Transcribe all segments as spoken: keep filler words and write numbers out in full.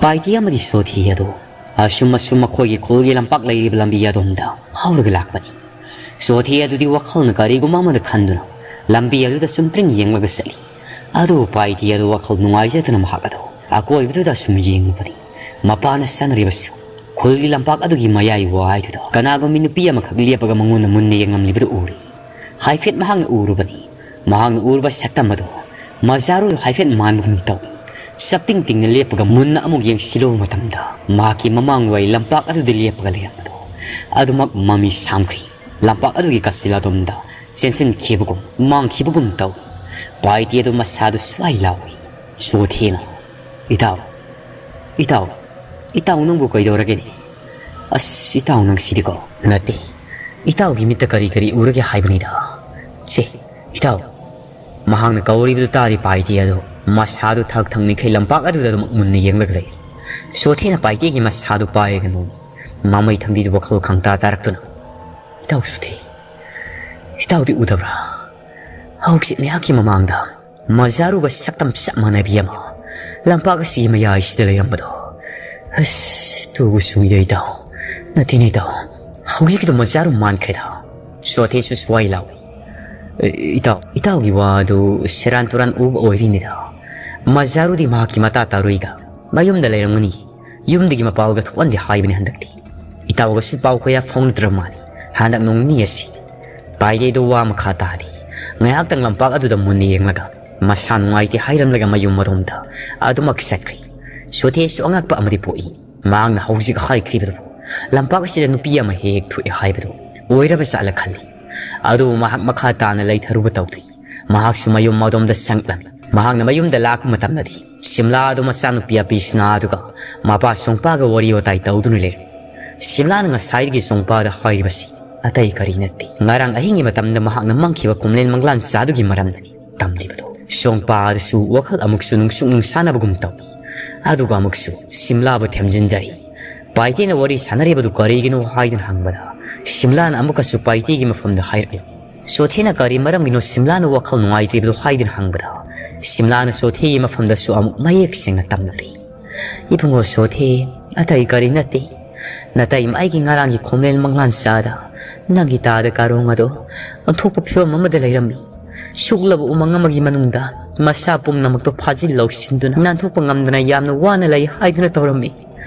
ꯄꯥꯏꯇꯤ ꯑꯃꯗꯤ ꯁꯣꯊꯤ ꯑꯗꯨ ꯑꯁꯨꯝ ꯑꯁꯨꯝ ꯃꯈꯣꯏꯒꯤ ꯈꯨꯜꯒꯤ ꯂꯝꯄꯥꯛ ꯂꯩꯔꯤꯕ ꯂꯝꯕꯤ ꯑꯗꯣꯝꯗ ꯍꯧꯔꯒ ꯂꯥꯛꯄꯅꯤ꯫ ꯁꯣꯊꯤ ꯑꯗꯨꯗꯤ ꯋꯥꯈꯜꯅ ꯀꯔꯤꯒꯨꯝꯕ ꯑꯃꯗ ꯈꯟꯗꯨꯅ ꯂꯝꯕꯤ ꯑꯗꯨꯗ ꯁꯨꯝ ꯇ꯭ꯔꯤꯡ ꯌꯦꯡꯂꯒ ꯆꯠꯂꯤ꯫ ꯑꯗꯨꯕꯨ ꯄꯥꯏꯇꯤ ꯑꯗꯨ ꯋꯥꯈꯜ ꯅꯨꯡꯉꯥꯏꯖꯗꯅ ꯃꯍꯥꯛ ꯑꯗꯨ ꯑꯀꯣꯏꯕꯗꯨꯗ ꯁꯨꯝ ꯌꯦꯡꯂꯨꯕꯅꯤ꯫ ꯃꯄꯥꯅ ꯁꯥꯟꯅꯔꯤꯕꯁꯨ ꯈꯨꯜꯒꯤ ꯂꯝꯄꯥꯛ ꯑꯗꯨꯒꯤ ꯃꯌꯥꯏ ꯋꯥꯏꯗꯨꯗ ꯀꯅꯥꯒꯨꯝꯕꯤ ꯅꯨꯄꯤ ꯑꯃꯈꯛ ꯂꯦꯞꯄꯒ ꯃꯉꯣꯟꯗ ꯃꯨꯟꯅ ꯌꯦꯡꯂꯝꯂꯤꯕꯗꯨ ꯎꯔꯤ꯫ ꯍꯥꯏꯐꯦꯠ ꯃꯍꯥꯛꯅ ꯎꯔꯨꯕꯅꯤ꯫ ꯃꯍꯥꯛꯅ ꯎꯔꯨꯕ ꯁꯛꯇꯝ ꯑꯗꯨ ꯃꯖꯥꯔꯨ ꯍꯥꯏꯐꯦꯠ ꯃꯥꯟꯕꯒꯨꯝ ꯇꯧꯏ꯫ ꯆꯞꯇꯤꯡ ꯇꯤꯡꯅ ꯂꯦꯞꯄꯒ ꯃꯨꯟꯅ ꯑꯃꯨꯛ ꯌꯦꯡꯁꯤꯜꯂꯨꯕ ꯃꯇꯝꯗ ꯃꯍꯥꯛꯀꯤ ꯃꯃꯥꯡꯋꯥꯏ ꯂꯝꯄꯥꯛ ꯑꯗꯨꯗ ꯂꯦꯞꯄꯒ ꯂꯩꯔꯝꯕꯗꯨ ꯑꯗꯨꯃꯛ ꯃꯃꯤ ꯁꯥꯝꯈ꯭ꯔꯤ꯫ ꯂꯝꯄꯥꯛ ꯑꯗꯨꯒꯤ ꯀꯥꯆꯤꯜ ꯑꯗꯣꯝꯗ ꯆꯦꯟꯁꯤꯟꯈꯤꯕꯒꯨꯝ ꯃꯥꯡꯈꯤꯕꯒꯨꯝ ꯇꯧꯏ꯫ ꯄꯥꯏꯇꯤ ꯑꯗꯨ ꯃꯁꯥꯗꯨ ꯁ꯭ꯋꯥꯏ ꯂꯥꯎꯏ꯫ ꯁꯣꯊꯦꯅ, "ꯏꯇꯥꯎ, ꯏꯇꯥꯎ, ꯏꯇꯥꯎ ꯅꯪꯕꯨ ꯀꯩꯗꯧꯔꯒꯦꯅꯦ? ꯑꯁ, ꯏꯇꯥꯎ ꯅꯪ ꯁꯤꯗꯤꯀꯣ?" "ꯅꯠꯇꯦ, ꯏꯇꯥꯎꯒꯤ ꯃꯤꯠꯇ ꯀꯔꯤ ꯀꯔꯤ ꯎꯔꯒꯦ ꯍꯥꯏꯕꯅꯤꯗ꯫ ꯁꯦ, ꯏꯇꯥꯎ!" ꯃꯍꯥꯛꯅ ꯀꯧꯔꯤꯕꯗꯨ ꯇꯥꯔꯤ ꯄꯥꯏꯇꯤ ꯑꯗꯨ ꯃꯁꯥꯗꯨ ꯊꯛ ꯊꯛꯅꯤꯡꯈꯩ ꯂꯝꯄꯥꯛ ꯑꯗꯨꯗ ꯑꯗꯨꯃꯛ ꯃꯨꯟꯅ ꯌꯦꯡꯂꯒ ꯂꯩꯔꯤ꯫ ꯁꯣꯊꯦꯅ ꯄꯥꯏꯇꯤꯒꯤ ꯃꯁꯥꯗꯨ ꯄꯥꯏꯔꯒ ꯅꯣꯝꯃꯤ꯫ ꯃꯃꯩ ꯊꯪꯗꯤꯗꯨ ꯋꯥꯈꯜ ꯈꯪꯇꯥ ꯇꯥꯔꯛꯇꯨꯅ, "ꯏꯇꯥꯎ ꯁꯣꯊꯦ, ꯏꯇꯥꯎꯗꯤ ꯎꯗꯕ꯭ꯔꯥ? ꯍꯧꯖꯤꯛ ꯉꯥꯏꯍꯥꯛꯀꯤ ꯃꯃꯥꯡꯗ ꯃꯖꯥꯔꯨꯒ ꯁꯛꯇꯝ ꯆꯞ ꯃꯥꯟꯅꯕꯤ ꯑꯃ ꯂꯝꯄꯥꯛ ꯑꯁꯤꯒꯤ ꯃꯌꯥꯏꯁꯤꯗ ꯂꯩꯔꯝꯕꯗꯣ꯫ ꯑꯁ, ꯇꯨꯕꯨ ꯁꯨꯡꯏꯗ ꯏꯇꯥꯎ꯫ ꯅꯠꯇꯦꯅꯦ ꯏꯇꯥꯎ, ꯍꯧꯖꯤꯛꯀꯤꯗꯣ ꯃꯖꯥꯔꯨ ꯃꯥꯟꯈ꯭ꯔꯦꯗ꯫" ꯁꯣꯊꯦꯁꯨ ꯁ꯭ꯋꯥꯏ ꯂꯥꯎꯏ꯫ "ꯏꯇꯥꯎ, ꯏꯇꯥꯎꯒꯤ ꯋꯥꯗꯨ ꯁꯦꯔꯥꯟ ꯇꯨꯔꯥꯟ ꯎꯕ ꯑꯣꯏꯔꯤꯅꯤꯗ꯫ ꯃꯖꯥꯔꯨꯗꯤ ꯃꯍꯥꯛꯀꯤ ꯃꯇꯥ ꯇꯥꯔꯨꯏꯒ ꯃꯌꯨꯝꯗ ꯂꯩꯔꯝꯒꯅꯤ꯫ ꯌꯨꯝꯗꯒꯤ ꯃꯄꯥꯜꯒ ꯊꯣꯛꯍꯟꯗꯦ ꯍꯥꯏꯕꯅꯤ ꯍꯟꯗꯛꯇꯤ꯫ ꯏꯇꯥꯎꯒꯁꯨ ꯄꯥꯎ ꯀꯌꯥ ꯐꯥꯎꯅꯗ꯭ꯔ ꯃꯥꯜꯂꯤ ꯍꯟꯗꯛ ꯅꯣꯡ ꯅꯤꯅꯤ ꯑꯁꯤ꯫" ꯄꯥꯏꯗꯦꯗꯣ ꯋꯥ ꯃꯈꯥ ꯇꯥꯗꯦ꯫ ꯉꯥꯏꯍꯥꯛꯇꯪ ꯂꯝꯄꯥꯛ ꯑꯗꯨꯗ ꯃꯨꯟꯅ ꯌꯦꯡꯂꯒ ꯃꯁꯥ ꯅꯨꯡꯉꯥꯏꯇꯦ ꯍꯥꯏꯔꯝꯂꯒ ꯃꯌꯨꯝ ꯑꯗꯣꯝꯗ ꯑꯗꯨꯃꯛ ꯆꯠꯈ꯭ꯔꯤ꯫ ꯁꯣꯊꯦꯁꯨ ꯑꯉꯛꯄ ꯑꯃꯗꯤ ꯄꯣꯛꯏ꯫ ꯃꯍꯥꯛꯅ ꯍꯧꯖꯤꯛ ꯍꯥꯏꯈ꯭ꯔꯤꯕꯗꯨ, ꯂꯝꯄꯥꯛ ꯑꯁꯤꯗ ꯅꯨꯄꯤ ꯑꯃ ꯍꯦꯛ ꯍꯦꯛ ꯊꯣꯛꯑꯦ ꯍꯥꯏꯕꯗꯨ ꯑꯣꯏꯔꯕ ꯖꯥꯠꯂ ꯈꯜꯂꯤ꯫ ꯑꯗꯨꯕꯨ ꯃꯍꯥꯛ ꯃꯈꯥ ꯇꯥꯅ ꯂꯩꯊꯔꯨꯕ ꯇꯧꯗ꯭ꯔꯤ꯫ ꯃꯍꯥꯛꯁꯨ ꯃꯌꯨꯝ ꯑꯗꯣꯝꯗ ꯆꯪꯂꯝꯃꯤ꯫ ꯃꯍꯥꯛꯅ ꯃꯌꯨꯝꯗ ꯂꯥꯛꯄ ꯃꯇꯝꯗꯗꯤ ꯁꯤꯝꯂꯥ ꯑꯗꯨ ꯃꯆꯥꯅꯨꯄꯤ ꯑꯄꯤꯁꯅꯥ ꯑꯗꯨꯒ ꯃꯄꯥ ꯁꯣꯡꯄꯥꯒ ꯋꯥꯔꯤ ꯋꯥꯇꯥꯏ ꯇꯧꯗꯨꯅ ꯂꯩꯔꯝꯃꯤ꯫ ꯁꯤꯝꯂꯥꯅ ꯉꯁꯥꯏꯗꯒꯤ ꯁꯣꯡꯄꯥꯗ ꯍꯥꯏꯔꯤꯕꯁꯤ ꯑꯇꯩ ꯀꯔꯤ ꯅꯠꯇꯦ, ꯉꯔꯥꯡ ꯑꯍꯤꯡꯒꯤ ꯃꯇꯝꯗ ꯃꯍꯥꯛꯅ ꯃꯪꯈꯤꯕ ꯀꯨꯝꯂꯦꯟ ꯃꯪꯂꯥꯟ ꯆꯥꯗꯨꯒꯤ ꯃꯔꯝꯗꯅꯤ ꯇꯝꯂꯤꯕꯗꯨ꯫ ꯁꯣꯡꯄꯥ ꯑꯗꯨꯁꯨ ꯋꯥꯈꯜ ꯑꯃꯨꯛꯁꯨ ꯅꯨꯡꯁꯨꯛ ꯅꯨꯡꯁꯥꯅꯕꯒꯨꯝ ꯇꯧꯏ꯫ ꯑꯗꯨꯒ ꯑꯃꯨꯛꯁꯨ ꯁꯤꯝꯂꯥꯕꯨ ꯊꯦꯝꯖꯤꯟꯖꯔꯤ꯫ ꯄꯥꯏꯇꯦꯅ ꯋꯥꯔꯤ ꯁꯥꯟꯅꯔꯤꯕꯗꯨ ꯀꯔꯤꯒꯤꯅꯣ ꯍꯥꯏꯗꯨꯅ ꯍꯪꯕꯗ, ꯁꯤꯝꯂꯥꯅ ꯑꯃꯨꯛꯀꯁꯨ ꯄꯥꯏꯇꯦꯒꯤ ꯃꯐꯝꯗ ꯍꯥꯏꯔꯛꯏ꯫ ꯁꯣꯊꯦꯅ ꯀꯔꯤ ꯃꯔꯝꯒꯤꯅꯣ ꯁꯤꯝꯂꯥꯅ ꯋꯥꯈꯜ ꯅꯨꯡꯉꯥꯏꯇ꯭ꯔꯤꯕꯗꯨ ꯍꯥꯏꯗꯨꯅ ꯍꯪꯕꯗ, ꯁꯤꯝꯂꯥꯅ ꯁꯣꯊꯦꯒꯤ ꯃꯐꯝꯗꯁꯨ ꯑꯃꯨꯛ ꯃꯌꯦꯛ ꯁꯦꯡꯅ ꯇꯝꯂꯔꯤ꯫ ꯏꯕꯨꯡꯉꯣ ꯁꯣꯊꯦ, ꯑꯇꯩ ꯀꯔꯤ ꯅꯠꯇꯦ꯫ ꯅꯇꯩꯃ ꯑꯩꯒꯤ ꯉꯔꯥꯡꯒꯤ ꯈꯣꯝꯂꯦꯟ ꯃꯪꯂꯥꯟ ꯆꯥꯗ ꯅꯪꯒꯤ ꯇꯥꯗ ꯀꯥꯔꯣꯡ ꯑꯗꯣ ꯑꯣꯟꯊꯣꯛꯄ ꯐꯤꯕꯝ ꯑꯃꯗ ꯂꯩꯔꯝꯃꯤ꯫ ꯁꯨꯛꯂꯕ ꯎꯃꯪ ꯑꯃꯒꯤ ꯃꯅꯨꯡꯗ ꯃꯁꯥ ꯄꯨꯝꯅꯃꯛꯇꯣ ꯐꯥꯖꯤꯜ ꯂꯧꯁꯤꯟꯗꯨꯅ ꯅꯥꯟꯊꯣꯛꯄ ꯉꯝꯗꯅ ꯌꯥꯝꯅ ꯋꯥꯅ ꯂꯩ ꯍꯥꯏꯗꯨꯅ ꯇꯧꯔꯝꯃꯤ꯫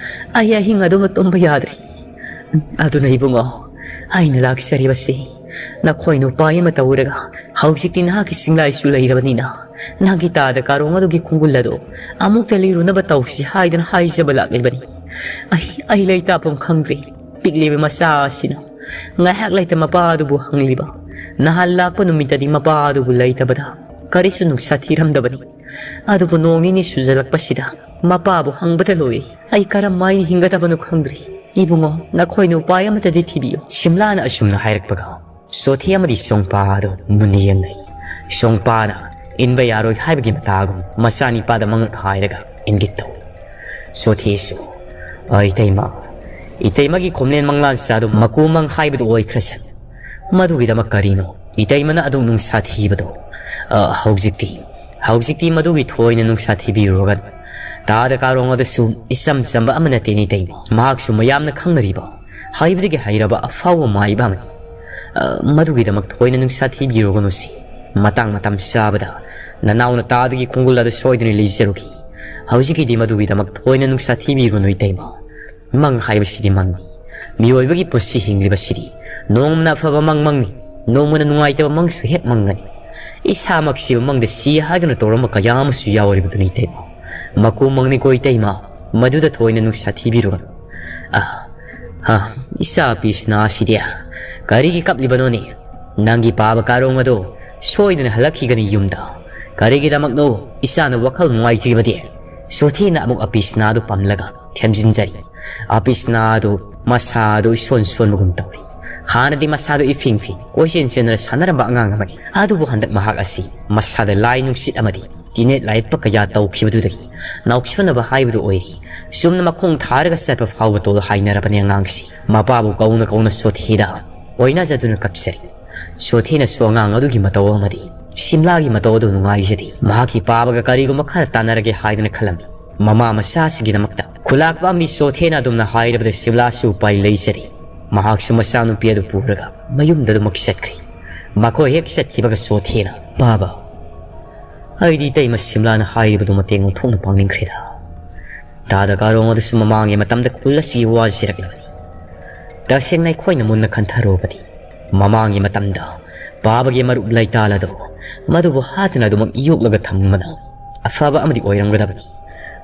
ꯑꯩ ꯑꯍꯤꯡ ꯑꯗꯨꯃ ꯇꯨꯝꯕ ꯌꯥꯗ꯭ꯔꯤ꯫ ꯑꯗꯨꯅ ꯏꯕꯨꯡꯉꯣ, ꯑꯩꯅ ꯂꯥꯛꯆꯔꯤꯕꯁꯤ ꯅꯈꯣꯏ ꯅꯨꯄꯥ ꯑꯃ ꯇꯧꯔꯒ ꯍꯧꯖꯤꯛꯇꯤ ꯅꯍꯥꯛꯀꯤ ꯆꯤꯡꯂꯥꯏꯁꯨ ꯂꯩꯔꯕꯅꯤꯅ ꯅꯪꯒꯤ ꯇꯥꯗ ꯀꯥꯔꯣꯡ ꯑꯗꯨꯒꯤ ꯈꯣꯡꯒꯨꯜ ꯑꯗꯨ ꯑꯃꯨꯛꯇ ꯂꯤꯔꯨꯅꯕ ꯇꯧꯁꯤ ꯍꯥꯏꯗꯅ ꯍꯥꯏꯖꯕ ꯂꯥꯛꯂꯤꯕꯅꯤ꯫ ꯑꯩ, ꯑꯩ ꯂꯩꯇꯥꯐꯝ ꯈꯪꯗ꯭ꯔꯦ꯫ ꯄꯤꯛꯂꯤꯕ ꯃꯆꯥ ꯑꯁꯤꯅ ꯉꯥꯏꯍꯥꯛ ꯂꯩꯇ ꯃꯄꯥ ꯑꯗꯨꯕꯨ ꯍꯪꯂꯤꯕ꯫ ꯅꯍꯥꯟ ꯂꯥꯛꯄ ꯅꯨꯃꯤꯠꯇꯗꯤ ꯃꯄꯥ ꯑꯗꯨꯕꯨ ꯂꯩꯇꯕꯗ ꯀꯔꯤꯁꯨ ꯅꯨꯡꯁꯥ ꯊꯤꯔꯝꯗꯕꯅꯤ꯫ ꯑꯗꯨꯕꯨ ꯅꯣꯡ ꯅꯤꯅꯤ ꯁꯨꯖꯜꯂꯛꯄꯁꯤꯗ ꯃꯄꯥꯕꯨ ꯍꯪꯕꯗ ꯂꯣꯏꯔꯦ꯫ ꯑꯩ ꯀꯔꯝ ꯍꯥꯏꯅ ꯍꯤꯡꯒꯗꯕꯅꯣ ꯈꯪꯗ꯭ꯔꯦ꯫ ꯏꯕꯨꯡꯉꯣ, ꯅꯈꯣꯏꯅ ꯎꯄꯥꯏ ꯑꯃꯠꯇꯗꯤ ꯊꯤꯕꯤꯌꯨ꯫ ꯁꯤꯝꯂꯥꯅ ꯑꯁꯨꯝꯅ ꯍꯥꯏꯔꯛꯄꯒ ꯁꯣꯊꯤ ꯑꯃꯗꯤ ꯁꯣꯡꯄꯥ ꯑꯗꯨ ꯃꯨꯟꯅ ꯌꯦꯡꯅꯩ꯫ ꯁꯣꯡꯄꯥꯅ ꯏꯟꯕ ꯌꯥꯔꯣꯏ ꯍꯥꯏꯕꯒꯤ ꯃꯇꯥꯒꯨꯝ ꯃꯆꯥꯅꯤꯄꯥꯗ ꯃꯉꯛ ꯍꯥꯏꯔꯒ ꯏꯟꯒꯦ ꯇꯧꯏ꯫ ꯁꯣꯊꯤꯁꯨ, "ꯑ, ꯏꯇꯩꯃ, ꯏꯇꯩꯃꯒꯤ ꯈꯣꯝꯂꯦꯟ ꯃꯪꯂꯥꯟ ꯆꯥꯗꯨ ꯃꯀꯨ ꯃꯪ ꯍꯥꯏꯕꯗꯨ ꯑꯣꯏꯈ꯭ꯔꯁꯅꯨ꯫ ꯃꯗꯨꯒꯤꯗꯃꯛ ꯀꯔꯤꯅꯣ ꯏꯇꯩꯃꯅ ꯑꯗꯨꯛ ꯅꯨꯡꯁꯥ ꯊꯤꯕꯗꯣ? ꯑ, ꯍꯧꯖꯤꯛꯇꯤ, ꯍꯧꯖꯤꯛꯇꯤ ꯃꯗꯨꯒꯤ ꯊꯣꯏꯅ ꯅꯨꯡꯁꯥ ꯊꯤꯕꯤꯔꯨꯔꯒꯅꯨ꯫ ꯇꯥꯗ ꯀꯥꯔꯣꯡ ꯑꯗꯨꯁꯨ ꯏꯆꯝ ꯆꯝꯕ ꯑꯃ ꯅꯠꯇꯦꯅꯦ ꯏꯇꯩꯃ꯫ ꯃꯍꯥꯛꯁꯨ ꯃꯌꯥꯝꯅ ꯈꯪꯅꯔꯤꯕ ꯍꯩꯕꯗꯒꯤ ꯍꯩꯔꯕ ꯑꯐꯥꯎꯕ ꯃꯥꯏꯕ ꯑꯃꯅꯤ꯫ ꯑ, ꯃꯗꯨꯒꯤꯗꯃꯛ ꯊꯣꯏꯅ ꯅꯨꯡꯁꯥ ꯊꯤꯕꯤꯔꯨꯒꯅꯨꯁꯤ꯫ ꯃꯇꯥꯡ ꯃꯇꯝ ꯆꯥꯕꯗ ꯅꯅꯥꯎꯅ ꯇꯥꯗꯒꯤ ꯈꯣꯡꯒꯨꯜ ꯑꯗꯨ ꯁꯣꯏꯗꯅ ꯂꯩꯖꯔꯨꯈꯤ꯫ ꯍꯧꯖꯤꯛꯀꯤꯗꯤ ꯃꯗꯨꯒꯤꯗꯃꯛ ꯊꯣꯏꯅ ꯅꯨꯡꯁꯥ ꯊꯤꯕꯤꯔꯨꯅꯨ ꯏꯇꯩꯃ꯫ ꯃꯪ ꯍꯥꯏꯕꯁꯤꯗꯤ ꯃꯪꯅꯤ꯫ ꯃꯤꯑꯣꯏꯕꯒꯤ ꯄꯨꯟꯁꯤ ꯍꯤꯡꯂꯤꯕꯁꯤꯗꯤ ꯅꯣꯡꯃꯅ ꯑꯐꯕ ꯃꯪ ꯃꯪꯅꯤ, ꯅꯣꯡꯃꯅ ꯅꯨꯡꯉꯥꯏꯇꯕ ꯃꯪꯁꯨ ꯍꯦꯛ ꯃꯪꯒꯅꯤ꯫ ꯏꯁꯥꯃꯛꯁꯤꯕꯨ ꯃꯪꯗ ꯁꯤ ꯍꯥꯏꯗꯨꯅ ꯇꯧꯔꯝꯕ ꯀꯌꯥ ꯑꯃꯁꯨ ꯌꯥꯎꯔꯤꯕꯗꯨꯅꯤ ꯏꯇꯩꯃ꯫ ꯃꯀꯨ ꯃꯪꯅꯤꯀꯣ ꯏꯇꯩꯃ, ꯃꯗꯨꯗ ꯊꯣꯏꯅ ꯅꯨꯡꯁꯥ ꯊꯤꯕꯤꯔꯨꯒꯅꯨ꯫ ꯑ, ꯑ, ꯏꯆꯥ ꯑꯄꯤꯁꯤꯅ ꯑꯁꯤꯗꯤ ꯀꯔꯤꯒꯤ ꯀꯞꯂꯤꯕꯅꯣꯅꯦ? ꯅꯪꯒꯤ ꯄꯥꯕ ꯀꯥꯔꯣꯡ ꯑꯗꯣ ꯁꯣꯏꯗꯅ ꯍꯜꯂꯛꯈꯤꯒꯅꯤ ꯌꯨꯝꯗ꯫ ꯀꯔꯤꯒꯤꯗꯃꯛꯅꯣ ꯏꯆꯥꯅ ꯋꯥꯈꯜ ꯅꯨꯡꯉꯥꯏꯇ꯭ꯔꯤꯕꯗꯤ? ꯁꯣꯊꯤꯅ ꯑꯃꯨꯛ ꯑꯄꯤꯁꯅꯥꯗꯨ ꯄꯝꯂꯒ ꯊꯦꯝꯖꯤꯟꯖꯔꯤ꯫ ꯑꯄꯤꯁꯅꯥꯗꯨ ꯃꯁꯥꯗꯨ ꯏꯁꯣꯟ ꯁꯣꯟꯕꯒꯨꯝ ꯇꯧꯔꯤ꯫ ꯍꯥꯟꯅꯗꯤ ꯃꯁꯥꯗꯨ ꯏꯐꯤꯡ ꯐꯤꯡ ꯀꯣꯏꯆꯦꯟ ꯆꯦꯟꯗꯨꯅ ꯁꯥꯟꯅꯔꯝꯕ ꯑꯉꯥꯡ ꯑꯃꯅꯤ꯫ ꯑꯗꯨꯕꯨ ꯍꯟꯗꯛ ꯃꯍꯥꯛ ꯑꯁꯤ ꯃꯁꯥꯗ ꯂꯥꯏ ꯅꯨꯡꯁꯤꯠ ꯑꯃꯗꯤ ꯇꯤꯅꯦꯠ ꯂꯥꯏꯞꯄ ꯀꯌꯥ ꯇꯧꯈꯤꯕꯗꯨꯗꯒꯤ ꯅꯥꯎꯁꯣꯟꯅꯕ ꯍꯥꯏꯕꯗꯨ ꯑꯣꯏꯔꯦ꯫ ꯆꯨꯝꯅ ꯃꯈꯣꯡ ꯊꯥꯔꯒ ꯆꯠꯄ ꯐꯥꯎꯕ ꯇꯣꯜ ꯍꯥꯏꯅꯔꯕꯅꯤ ꯑꯉꯥꯡꯁꯤ꯫ ꯃꯄꯥꯕꯨ ꯀꯧꯅ ꯀꯧꯅ ꯁꯣꯊꯤꯗ ꯑꯣꯏꯅꯖꯗꯨꯅ ꯀꯞꯆꯔꯤ꯫ ꯁꯣꯊꯤꯅꯁꯨ ꯑꯉꯥꯡ ꯑꯗꯨꯒꯤ ꯃꯇꯧ ꯑꯃꯗꯤ ꯁꯤꯝꯂꯥꯒꯤ ꯃꯇꯧ ꯑꯗꯨ ꯅꯨꯡꯉꯥꯏꯖꯗꯦ꯫ ꯃꯍꯥꯛꯀꯤ ꯄꯥꯕꯒ ꯀꯔꯤꯒꯨꯝꯕ ꯈꯔ ꯇꯥꯟꯅꯔꯒꯦ ꯍꯥꯏꯗꯨꯅ ꯈꯜꯂꯝꯃꯤ꯫ ꯃꯃꯥ ꯃꯆꯥꯁꯤꯒꯤꯗꯃꯛꯇ ꯈꯨꯂꯥꯛꯄ ꯑꯃꯗꯤ ꯆꯣꯊꯦꯅ ꯑꯗꯨꯝꯅ ꯍꯥꯏꯔꯕꯗ ꯁꯤꯕꯂꯥꯁꯨ ꯎꯄꯥꯏ ꯂꯩꯖꯔꯦ꯫ ꯃꯍꯥꯛꯁꯨ ꯃꯆꯥꯅꯨꯄꯤ ꯑꯗꯨ ꯄꯨꯔꯒ ꯃꯌꯨꯝꯗ ꯑꯗꯨꯃꯛ ꯆꯠꯈ꯭ꯔꯦ꯫ ꯃꯈꯣꯏ ꯍꯦꯛ ꯆꯠꯈꯤꯕꯒ ꯆꯣꯊꯦꯅ, "ꯄꯥꯕ, ꯑꯩꯗꯤ ꯏꯇꯩꯃ ꯁꯤꯝꯂꯥꯅ ꯍꯥꯏꯔꯤꯕꯗꯨ ꯃꯇꯦꯡ ꯑꯣꯟꯊꯣꯛꯅ ꯄꯥꯡꯅꯤꯡꯈ꯭ꯔꯦꯗ꯫ ꯇꯥꯗ ꯀꯥꯔꯣꯡ ꯑꯗꯨꯁꯨ ꯃꯃꯥꯡꯒꯤ ꯃꯇꯝꯗ ꯈꯨꯜ ꯑꯁꯤꯒꯤ ꯋꯥꯁꯤꯔꯛꯂꯕꯅꯤ꯫ ꯇꯁꯦꯡꯅ ꯑꯩꯈꯣꯏꯅ ꯃꯨꯟꯅ ꯈꯟꯊꯔꯨꯕꯗꯤ ꯃꯃꯥꯡꯒꯤ ꯃꯇꯝꯗ ꯄꯥꯕꯒꯤ ꯃꯔꯨꯞ ꯂꯩꯇꯥꯜ ꯑꯗꯨ ꯃꯗꯨꯕꯨ ꯍꯥꯠꯇꯅ ꯑꯗꯨꯃꯛ ꯌꯣꯛꯂꯒ ꯊꯝꯕꯅ ꯑꯐꯕ ꯑꯃꯗꯤ ꯑꯣꯏꯔꯝꯒꯗꯕꯅꯤ꯫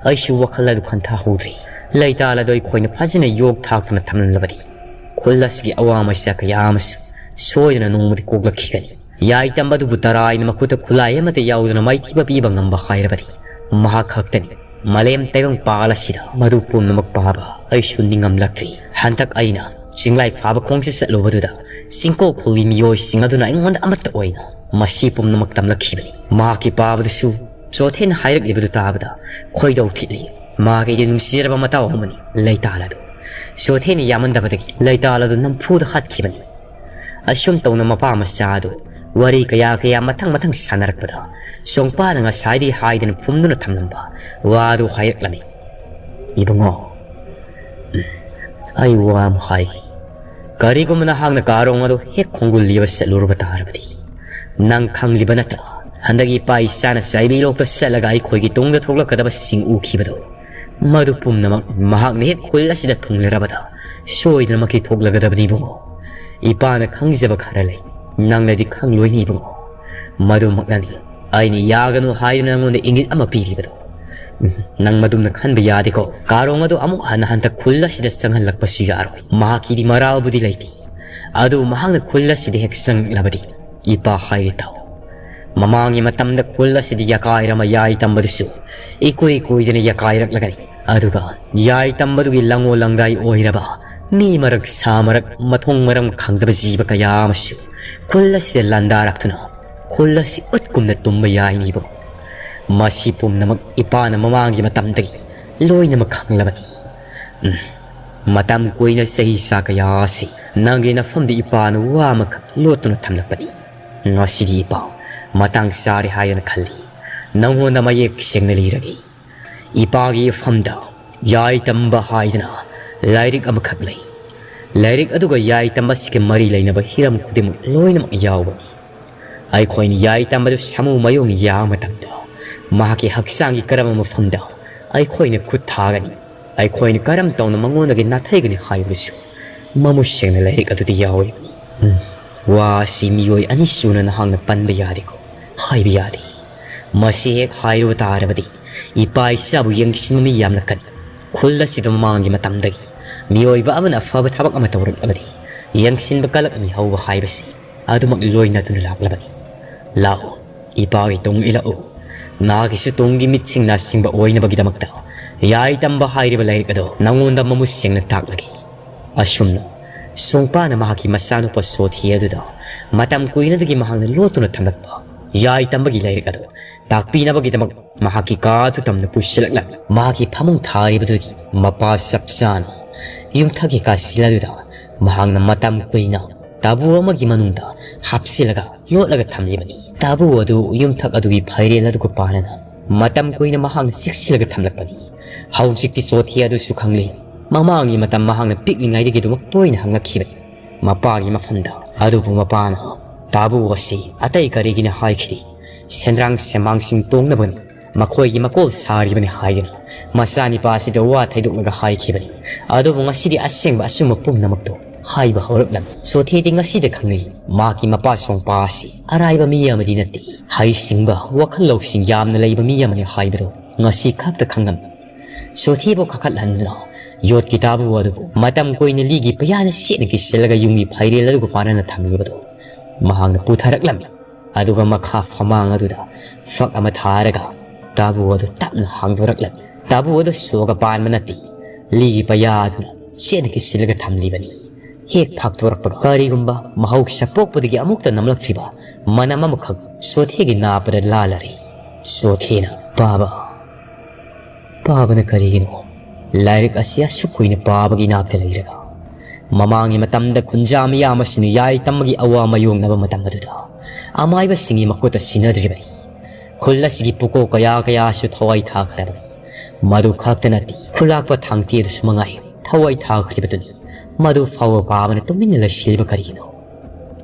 ꯑꯩꯁꯨ ꯋꯥꯈꯜ ꯑꯗꯨ ꯈꯟꯊꯍꯧꯗ꯭ꯔꯤ꯫ ꯂꯩꯇꯥꯜ ꯑꯗꯨ ꯑꯩꯈꯣꯏꯅ ꯐꯖꯅ ꯌꯣꯛ ꯊꯥꯛꯇꯨꯅ ꯊꯝꯂꯝꯂꯕꯗꯤ ꯈꯨꯜ ꯑꯁꯤꯒꯤ ꯑꯋꯥ ꯃꯩꯁꯥ ꯀꯌꯥ ꯑꯃꯁꯨ ꯁꯣꯏꯗꯅ ꯅꯣꯡꯃꯗꯤ ꯀꯣꯛꯂꯛꯈꯤꯒꯅꯤ꯫ ꯌꯥꯏ ꯇꯝꯕꯗꯨꯕꯨ ꯇꯔꯥꯏꯅ ꯃꯈꯨꯠꯇ ꯈꯨꯠꯂꯥꯏ ꯑꯃꯠꯇ ꯌꯥꯎꯗꯅ ꯃꯥꯏꯊꯤꯕ ꯄꯤꯕ ꯉꯝꯕ ꯍꯥꯏꯔꯕꯗꯤ ꯃꯍꯥꯛ ꯈꯛꯇꯅꯤ꯫ ꯃꯥꯂꯦꯝ ꯇꯥꯏꯕꯪ ꯄꯥꯜ ꯑꯁꯤꯗ ꯃꯗꯨ ꯄꯨꯝꯅꯃꯛ ꯄꯥꯕ ꯑꯩꯁꯨ ꯅꯤꯡꯉꯝꯂꯛꯇ꯭ꯔꯤ꯫ ꯍꯟꯗꯛ ꯑꯩꯅ ꯆꯤꯡꯂꯥꯏ ꯐꯥꯕ ꯈꯣꯡꯁꯦ ꯆꯠꯂꯨꯕꯗꯨꯗ ꯆꯤꯡꯀꯣꯛ ꯈꯨꯜꯒꯤ ꯃꯤꯑꯣꯏꯁꯤꯡ ꯑꯗꯨꯅ ꯑꯩꯉꯣꯟꯗ ꯑꯃꯠꯇ ꯑꯣꯏꯅ ꯃꯁꯤ ꯄꯨꯝꯅꯃꯛ ꯇꯝꯂꯛꯈꯤꯕꯅꯤ꯫ ꯃꯍꯥꯛꯀꯤ ꯄꯥꯕꯗꯨꯁꯨ ꯆꯣꯊꯦꯅ ꯍꯥꯏꯔꯛꯂꯤꯕꯗꯨ ꯇꯥꯕꯗ ꯈꯣꯏꯗꯧ ꯊꯤꯠꯂꯤ꯫ ꯃꯍꯥꯛꯀꯤꯗꯤ ꯅꯨꯡꯁꯤꯖꯔꯕ ꯃꯇꯥꯎ ꯑꯃꯅꯤ ꯂꯩꯇꯥꯜ ꯑꯗꯨ꯫ ꯆꯣꯊꯦꯅ ꯌꯥꯝꯃꯟꯗꯕꯗꯒꯤ ꯂꯩꯇꯥꯜ ꯑꯗꯨ ꯅꯝꯐꯨꯗ ꯍꯥꯠꯈꯤꯕꯅꯤ꯫ ꯑꯁꯨꯝ ꯇꯧꯅ ꯃꯄꯥ ꯃꯆꯥ ꯑꯗꯨ ꯋꯥꯔꯤ ꯀꯌꯥ ꯀꯌꯥ ꯃꯊꯪ ꯃꯊꯪ ꯁꯥꯟꯅꯔꯛꯄꯗ ꯆꯣꯡꯄꯥꯅ ꯉꯁꯥꯏꯗꯒꯤ ꯍꯥꯏꯗꯅ ꯐꯨꯝꯗꯨꯅ ꯊꯝꯂꯝꯕ ꯋꯥꯗꯨ ꯍꯥꯏꯔꯛꯂꯝꯃꯤ꯫ "ꯏꯕꯨꯡꯉꯣ, ꯎꯝ, ꯑꯩ ꯋꯥ ꯑꯃ ꯍꯥꯏꯒꯦ꯫ ꯀꯔꯤꯒꯨꯝꯕ ꯅꯍꯥꯛꯅ ꯀꯥꯔꯣꯡ ꯑꯗꯨ ꯍꯦꯛ ꯈꯣꯡꯒꯨꯜ ꯂꯤꯕ ꯆꯠꯂꯨꯔꯕ ꯇꯥꯔꯕꯗꯤ, ꯅꯪ ꯈꯪꯂꯤꯕ ꯅꯠꯇ꯭ꯔꯥ? ꯍꯟꯗꯛ ꯏꯄꯥ ꯏꯆꯥꯅ ꯆꯥꯏꯕꯤ ꯂꯣꯛꯇ ꯆꯠꯂꯒ ꯑꯩꯈꯣꯏꯒꯤ ꯇꯨꯡꯗ ꯊꯣꯛꯂꯛꯀꯗꯕꯁꯤꯡ ꯎꯈꯤꯕꯗꯣ, ꯃꯗꯨ ꯄꯨꯝꯅꯃꯛ ꯃꯍꯥꯛꯅ ꯍꯦꯛ ꯈꯨꯜ ꯑꯁꯤꯗ ꯊꯨꯡꯂꯔꯕꯗ ꯁꯣꯏꯗꯅꯃꯛꯀꯤ ꯊꯣꯛꯂꯒꯗꯕꯅꯤ ꯏꯕꯨꯡꯉꯣ꯫ ꯏꯄꯥꯅ ꯈꯪꯖꯕ ꯈꯔ ꯂꯩ, ꯅꯪꯅꯗꯤ ꯈꯪꯂꯣꯏꯅꯤ ꯏꯕꯨꯡꯉꯣ꯫ ꯃꯗꯨꯃꯛꯅꯅꯤ ꯑꯩꯅ ꯌꯥꯒꯅꯨ ꯍꯥꯏꯗꯨꯅ ꯅꯪꯉꯣꯟꯗ ꯏꯪꯒꯤꯠ ꯑꯃ ꯄꯤꯔꯤꯕꯗꯣ꯫ ꯎꯝ, ꯅꯪ ꯃꯗꯨꯝꯅ ꯈꯟꯕ ꯌꯥꯗꯦꯀꯣ꯫ ꯀꯥꯔꯣꯡ ꯑꯗꯨ ꯑꯃꯨꯛ ꯍꯟꯅ ꯍꯟꯗꯛ ꯈꯨꯜ ꯑꯁꯤꯗ ꯆꯪꯍꯜꯂꯛꯄꯁꯨ ꯌꯥꯔꯣꯏ꯫ ꯃꯍꯥꯛꯀꯤꯗꯤ ꯃꯔꯥꯜꯕꯨꯗꯤ ꯂꯩꯇꯦ, ꯑꯗꯨꯕꯨ ꯃꯍꯥꯛꯅ ꯈꯨꯜ ꯑꯁꯤꯗ ꯍꯦꯛ ꯆꯪꯂꯛꯂꯕꯗꯤ ꯏꯄꯥ ꯍꯥꯏꯒꯦ ꯇꯥꯎ꯫ ꯃꯃꯥꯡꯒꯤ ꯃꯇꯝꯗ ꯈꯨꯜ ꯑꯁꯤꯗ ꯌꯥꯀꯥꯏꯔꯝꯕ ꯌꯥꯏ ꯇꯝꯕꯗꯨꯁꯨ ꯏꯀꯨꯏ ꯀꯨꯏꯗꯅ ꯌꯥꯀꯥꯏꯔꯛꯂꯒꯅꯤ꯫ ꯑꯗꯨꯒ ꯌꯥꯏ ꯇꯝꯕꯗꯨꯒꯤ ꯂꯪꯉꯣ ꯂꯪꯗꯥꯏ ꯑꯣꯏꯔꯕ ꯃꯤ ꯃꯔꯛ ꯁꯥ ꯃꯔꯛ ꯃꯊꯣꯡ ꯃꯔꯝ ꯈꯪꯗꯕ ꯖꯤꯕ ꯀꯌꯥ ꯑꯃꯁꯨ ꯈꯨꯜ ꯑꯁꯤꯗ ꯂꯥꯟꯗꯥꯔꯛꯇꯨꯅ ꯈꯨꯜ ꯑꯁꯤ ꯎꯠꯀꯨꯝꯅ ꯇꯨꯝꯕ ꯌꯥꯏꯅꯤꯕ꯫ ꯃꯁꯤ ꯄꯨꯝꯅꯃꯛ ꯏꯄꯥꯅ ꯃꯃꯥꯡꯒꯤ ꯃꯇꯝꯗꯒꯤ ꯂꯣꯏꯅꯃꯛ ꯈꯪꯂꯕꯅꯤ꯫ ꯎꯝ, ꯃꯇꯝ ꯀꯨꯏꯅ ꯆꯍꯤ ꯆꯥ ꯀꯌꯥ ꯑꯁꯤ ꯅꯪꯒꯤ ꯅꯐꯝꯗ ꯏꯄꯥꯅ ꯋꯥ ꯑꯃꯈꯛ ꯂꯣꯠꯇꯨꯅ ꯊꯝꯂꯛꯄꯅꯤ꯫ ꯉꯁꯤꯗꯤ ꯏꯄꯥ ꯃꯇꯥꯡ ꯆꯥꯔꯦ ꯍꯥꯏꯗꯅ ꯈꯜꯂꯤ꯫ ꯅꯪꯉꯣꯟꯗ ꯃꯌꯦꯛ ꯁꯦꯡꯅ ꯂꯤꯔꯒꯦ꯫ ꯏꯄꯥꯒꯤ ꯏꯐꯝꯗ ꯌꯥꯏ ꯇꯝꯕ ꯍꯥꯏꯗꯅ ꯂꯥꯏꯔꯤꯛ ꯑꯃꯈꯛ ꯂꯩ꯫ ꯂꯥꯏꯔꯤꯛ ꯑꯗꯨꯒ ꯌꯥꯏ ꯇꯝꯕꯁꯤꯒ ꯃꯔꯤ ꯂꯩꯅꯕ ꯍꯤꯔꯝ ꯈꯨꯗꯤꯡꯃꯛ ꯂꯣꯏꯅꯃꯛ ꯌꯥꯎꯕꯅꯤ꯫ ꯑꯩꯈꯣꯏꯅ ꯌꯥꯏ ꯇꯝꯕꯗꯨ ꯁꯥꯃꯨ ꯃꯌꯣꯡ ꯌꯥꯕ ꯃꯇꯝꯗ ꯃꯍꯥꯛꯀꯤ ꯍꯛꯆꯥꯡꯒꯤ ꯀꯔꯝꯕ ꯃꯐꯝꯗ ꯑꯩꯈꯣꯏꯅ ꯈꯨꯠ ꯊꯥꯒꯅꯤ, ꯑꯩꯈꯣꯏꯅ ꯀꯔꯝ ꯇꯧꯅ ꯃꯉꯣꯟꯗꯒꯤ ꯅꯥꯊꯩꯒꯅꯤ ꯍꯥꯏꯕꯗꯨꯁꯨ ꯃꯃꯨꯠ ꯁꯦꯡꯅ ꯂꯥꯏꯔꯤꯛ ꯑꯗꯨꯗ ꯌꯥꯎꯔꯤꯕꯅꯤ꯫ ꯎꯝ, ꯋꯥ ꯑꯁꯤ ꯃꯤꯑꯣꯏ ꯑꯅꯤ ꯁꯨꯅ ꯅꯍꯥꯛꯅ ꯄꯟꯕ ꯌꯥꯗꯦꯀꯣ, ꯍꯥꯏꯕ ꯌꯥꯗꯦ꯫ ꯃꯁꯤ ꯍꯦꯛ ꯍꯥꯏꯔꯨꯕ ꯇꯥꯔꯕꯗꯤ ꯏꯄꯥ ꯏꯆꯥꯕꯨ ꯌꯦꯡꯁꯤꯟꯕ ꯃꯤ ꯌꯥꯝꯅ ꯀꯜꯂꯤ꯫ ꯈꯨꯜ ꯑꯁꯤꯗ ꯃꯃꯥꯡꯒꯤ ꯃꯇꯝꯗꯒꯤ ꯃꯤꯑꯣꯏꯕ ꯑꯃꯅ ꯑꯐꯕ ꯊꯕꯛ ꯑꯃ ꯇꯧꯔꯛꯂꯕꯗꯤ ꯌꯦꯡꯁꯤꯟꯕ ꯀꯜꯂꯛꯃꯤ ꯍꯧꯕ ꯍꯥꯏꯕꯁꯤ ꯑꯗꯨꯃꯛ ꯂꯣꯏꯅꯗꯨꯅ ꯂꯥꯛꯂꯕꯅꯤ꯫ ꯂꯥꯛꯎ, ꯏꯄꯥꯒꯤ ꯇꯨꯡ ꯏꯜꯂꯛꯎ꯫ ꯅꯍꯥꯛꯀꯤꯁꯨ ꯇꯨꯡꯒꯤ ꯃꯤꯠꯁꯤꯡ ꯅꯥꯁꯤꯡꯕ ꯑꯣꯏꯅꯕꯒꯤꯗꯃꯛꯇ ꯌꯥꯏ ꯇꯝꯕ ꯍꯥꯏꯔꯤꯕ ꯂꯥꯏꯔꯤꯛ ꯑꯗꯨ ꯅꯉꯣꯟꯗ ꯃꯃꯨꯠ ꯁꯦꯡꯅ ꯇꯥꯛꯂꯒꯦ꯫ ꯑꯁꯨꯝꯅ ꯁꯣꯡꯄꯥꯅ ꯃꯍꯥꯛꯀꯤ ꯃꯆꯥꯅꯨꯄꯥ ꯁꯣꯊꯤ ꯑꯗꯨꯗ ꯃꯇꯝ ꯀꯨꯏꯅꯗꯒꯤ ꯃꯍꯥꯛꯅ ꯂꯣꯠꯇꯨꯅ ꯊꯝꯂꯛꯄ ꯌꯥꯏ ꯇꯝꯕꯒꯤ ꯂꯥꯏꯔꯤꯛ ꯑꯗꯨ ꯇꯥꯛꯄꯤꯅꯕꯒꯤꯗꯃꯛ ꯃꯍꯥꯛꯀꯤ ꯀꯥ ꯑꯗꯨ ꯇꯝꯅ ꯄꯨꯁꯤꯜꯂꯛꯂꯝꯃꯤ꯫ ꯃꯍꯥꯛꯀꯤ ꯐꯃꯨꯡ ꯊꯥꯔꯤꯕꯗꯨꯒꯤ ꯃꯄꯥ ꯆꯞ ꯆꯥꯅ ꯌꯨꯝꯊꯛꯀꯤ ꯀꯥꯁꯤꯜ ꯑꯗꯨꯗ ꯃꯍꯥꯛꯅ ꯃꯇꯝ ꯀꯨꯏꯅ ꯇꯥꯕꯨ ꯑꯃꯒꯤ ꯃꯅꯨꯡꯗ ꯍꯥꯞꯆꯤꯜꯂꯒ ꯂꯣꯠꯂꯒ ꯊꯝꯂꯤꯕꯅꯤ꯫ ꯇꯥꯕꯨ ꯑꯗꯨ ꯌꯨꯝꯊꯛ ꯑꯗꯨꯒꯤ ꯐꯩꯔꯦꯜ ꯑꯗꯨꯒ ꯄꯥꯟꯅꯅ ꯃꯇꯝ ꯀꯨꯏꯅ ꯃꯍꯥꯛꯅ ꯆꯦꯛꯁꯤꯜꯂꯒ ꯊꯝꯂꯛꯄꯅꯤ꯫ ꯍꯧꯖꯤꯛꯇꯤ ꯆꯣꯊꯤ ꯑꯗꯨꯁꯨ ꯈꯪꯂꯦ꯫ ꯃꯃꯥꯡꯒꯤ ꯃꯇꯝ ꯃꯍꯥꯛꯅ ꯄꯤꯛꯂꯤꯉꯩꯗꯒꯤ ꯑꯗꯨꯃꯛ ꯇꯣꯏꯅ ꯍꯪꯂꯛꯈꯤꯕꯅꯤ ꯃꯄꯥꯒꯤ ꯃꯐꯝꯗ꯫ ꯑꯗꯨꯕꯨ ꯃꯄꯥꯅ ꯇꯥꯕꯨ ꯑꯁꯤ ꯑꯇꯩ ꯀꯔꯤꯒꯤꯅ ꯍꯥꯏꯈꯤꯗꯦ꯫ ꯁꯦꯟꯗ꯭ꯔꯥꯡ ꯁꯦꯟꯃꯥꯡꯁꯤꯡ ꯇꯣꯡꯅꯕꯅꯤ, ꯃꯈꯣꯏꯒꯤ ꯃꯀꯣꯜ ꯁꯥꯔꯤꯕꯅꯤ ꯍꯥꯏꯗꯨꯅ ꯃꯆꯥꯅꯤꯄꯥ ꯑꯁꯤꯗ ꯋꯥ ꯊꯩꯗꯣꯛꯂꯒ ꯍꯥꯏꯈꯤꯕꯅꯤ꯫ ꯑꯗꯨꯕꯨ ꯉꯁꯤꯗꯤ ꯑꯁꯦꯡꯕ ꯑꯆꯨꯝꯕ ꯄꯨꯝꯅꯃꯛꯇꯨ ꯍꯥꯏꯕ ꯍꯧꯔꯛꯂꯝꯃꯤ꯫ ꯁꯣꯊꯦꯗꯤ ꯉꯁꯤꯗ ꯈꯪꯂꯤ ꯃꯍꯥꯛꯀꯤ ꯃꯄꯥ ꯁꯣꯡꯄꯥ ꯑꯁꯤ ꯑꯔꯥꯏꯕ ꯃꯤ ꯑꯃꯗꯤ ꯅꯠꯇꯦ꯫ ꯍꯩꯁꯤꯡꯕ, ꯋꯥꯈꯜ ꯂꯧꯁꯤꯡ ꯌꯥꯝꯅ ꯂꯩꯕ ꯃꯤ ꯑꯃꯅꯤ ꯍꯥꯏꯕꯗꯨ ꯉꯁꯤ ꯈꯛꯇ ꯈꯪꯂꯝꯃꯤ꯫ ꯁꯣꯊꯦꯕꯨ ꯀꯥꯈꯠꯍꯟꯗꯨꯅ ꯌꯣꯠꯀꯤ ꯇꯥꯕꯨ ꯑꯗꯨꯕꯨ ꯃꯇꯝ ꯀꯨꯏꯅ ꯂꯤꯒꯤ ꯄꯩꯌꯥꯅ ꯁꯦꯠꯅ ꯀꯤꯁꯤꯜꯂꯒ ꯌꯨꯝꯒꯤ ꯐꯩꯔꯦꯜ ꯑꯗꯨꯒ ꯄꯥꯟꯅꯅ ꯊꯝꯂꯤꯕꯗꯨ ꯃꯍꯥꯛꯅ ꯄꯨꯊꯔꯛꯂꯝꯃꯤ꯫ ꯑꯗꯨꯒ ꯃꯈꯥ ꯐꯃꯥꯡ ꯑꯗꯨꯗ ꯐꯛ ꯑꯃ ꯊꯥꯔꯒ ꯇꯥꯕꯨ ꯑꯗꯨ ꯇꯞꯅ ꯍꯥꯡꯗꯣꯔꯛꯂꯝꯃꯤ꯫ ꯇꯥꯕꯨ ꯑꯗꯨ ꯁꯣꯒ ꯄꯥꯟꯕ ꯅꯠꯇꯦ, ꯂꯤꯒꯤ ꯄꯩꯌꯥ ꯑꯗꯨꯅ ꯆꯦꯠꯅ ꯀꯤꯁꯤꯜꯂꯒ ꯊꯝꯂꯤꯕꯅꯤ꯫ ꯍꯦꯛ ꯐꯥꯛꯇꯣꯔꯛꯄꯒ ꯀꯔꯤꯒꯨꯝꯕ ꯃꯍꯧꯁꯥ ꯄꯣꯛꯄꯗꯒꯤ ꯑꯃꯨꯛꯇ ꯅꯝꯂꯛꯇ꯭ꯔꯤꯕ ꯃꯅꯝ ꯑꯃꯈꯛ ꯁꯣꯊꯦꯒꯤ ꯅꯥꯄꯗ ꯂꯥꯜꯂꯔꯦ꯫ ꯁꯣꯊꯦꯅ, "ꯄꯥꯕ, ꯄꯥꯕꯅ ꯀꯔꯤꯒꯤꯅꯣ ꯂꯥꯏꯔꯤꯛ ꯑꯁꯤ ꯑꯁꯨꯛ ꯀꯨꯏꯅ ꯄꯥꯕꯒꯤ ꯏꯅꯥꯛꯇ ꯂꯩꯔꯒ?" ꯃꯃꯥꯡꯒꯤ ꯃꯇꯝꯗ ꯈꯨꯟꯖꯥ ꯃꯤꯌꯥꯝ ꯑꯁꯤꯅ ꯌꯥꯏ ꯇꯝꯕꯒꯤ ꯑꯋꯥ ꯃꯥꯌꯣꯛꯅꯕ ꯃꯇꯝ ꯑꯗꯨꯗ ꯑꯃꯥꯏꯕꯁꯤꯡꯒꯤ ꯃꯈꯨꯠꯇ ꯁꯤꯟꯅꯗ꯭ꯔꯤꯕꯅꯤ꯫ ꯈꯨꯜ ꯑꯁꯤꯒꯤ ꯄꯨꯀꯣꯛ ꯀꯌꯥ ꯀꯌꯥꯁꯨ ꯊꯋꯥꯏ ꯊꯥꯈ꯭ꯔꯕꯅꯤ꯫ ꯃꯗꯨ ꯈꯛꯇ ꯅꯠꯇꯦ, ꯈꯨꯂꯥꯛꯄ ꯊꯥꯡꯇꯤ ꯑꯗꯨꯁꯨ ꯃꯉꯥꯏ ꯊꯋꯥꯏ ꯊꯥꯈ꯭ꯔꯤꯕꯗꯨꯅꯤ꯫ ꯃꯗꯨ ꯐꯥꯎꯕ ꯄꯥꯕꯅ ꯇꯨꯃꯤꯟꯅ ꯂꯩꯁꯤꯜꯂꯤꯕ ꯀꯔꯤꯒꯤꯅꯣ?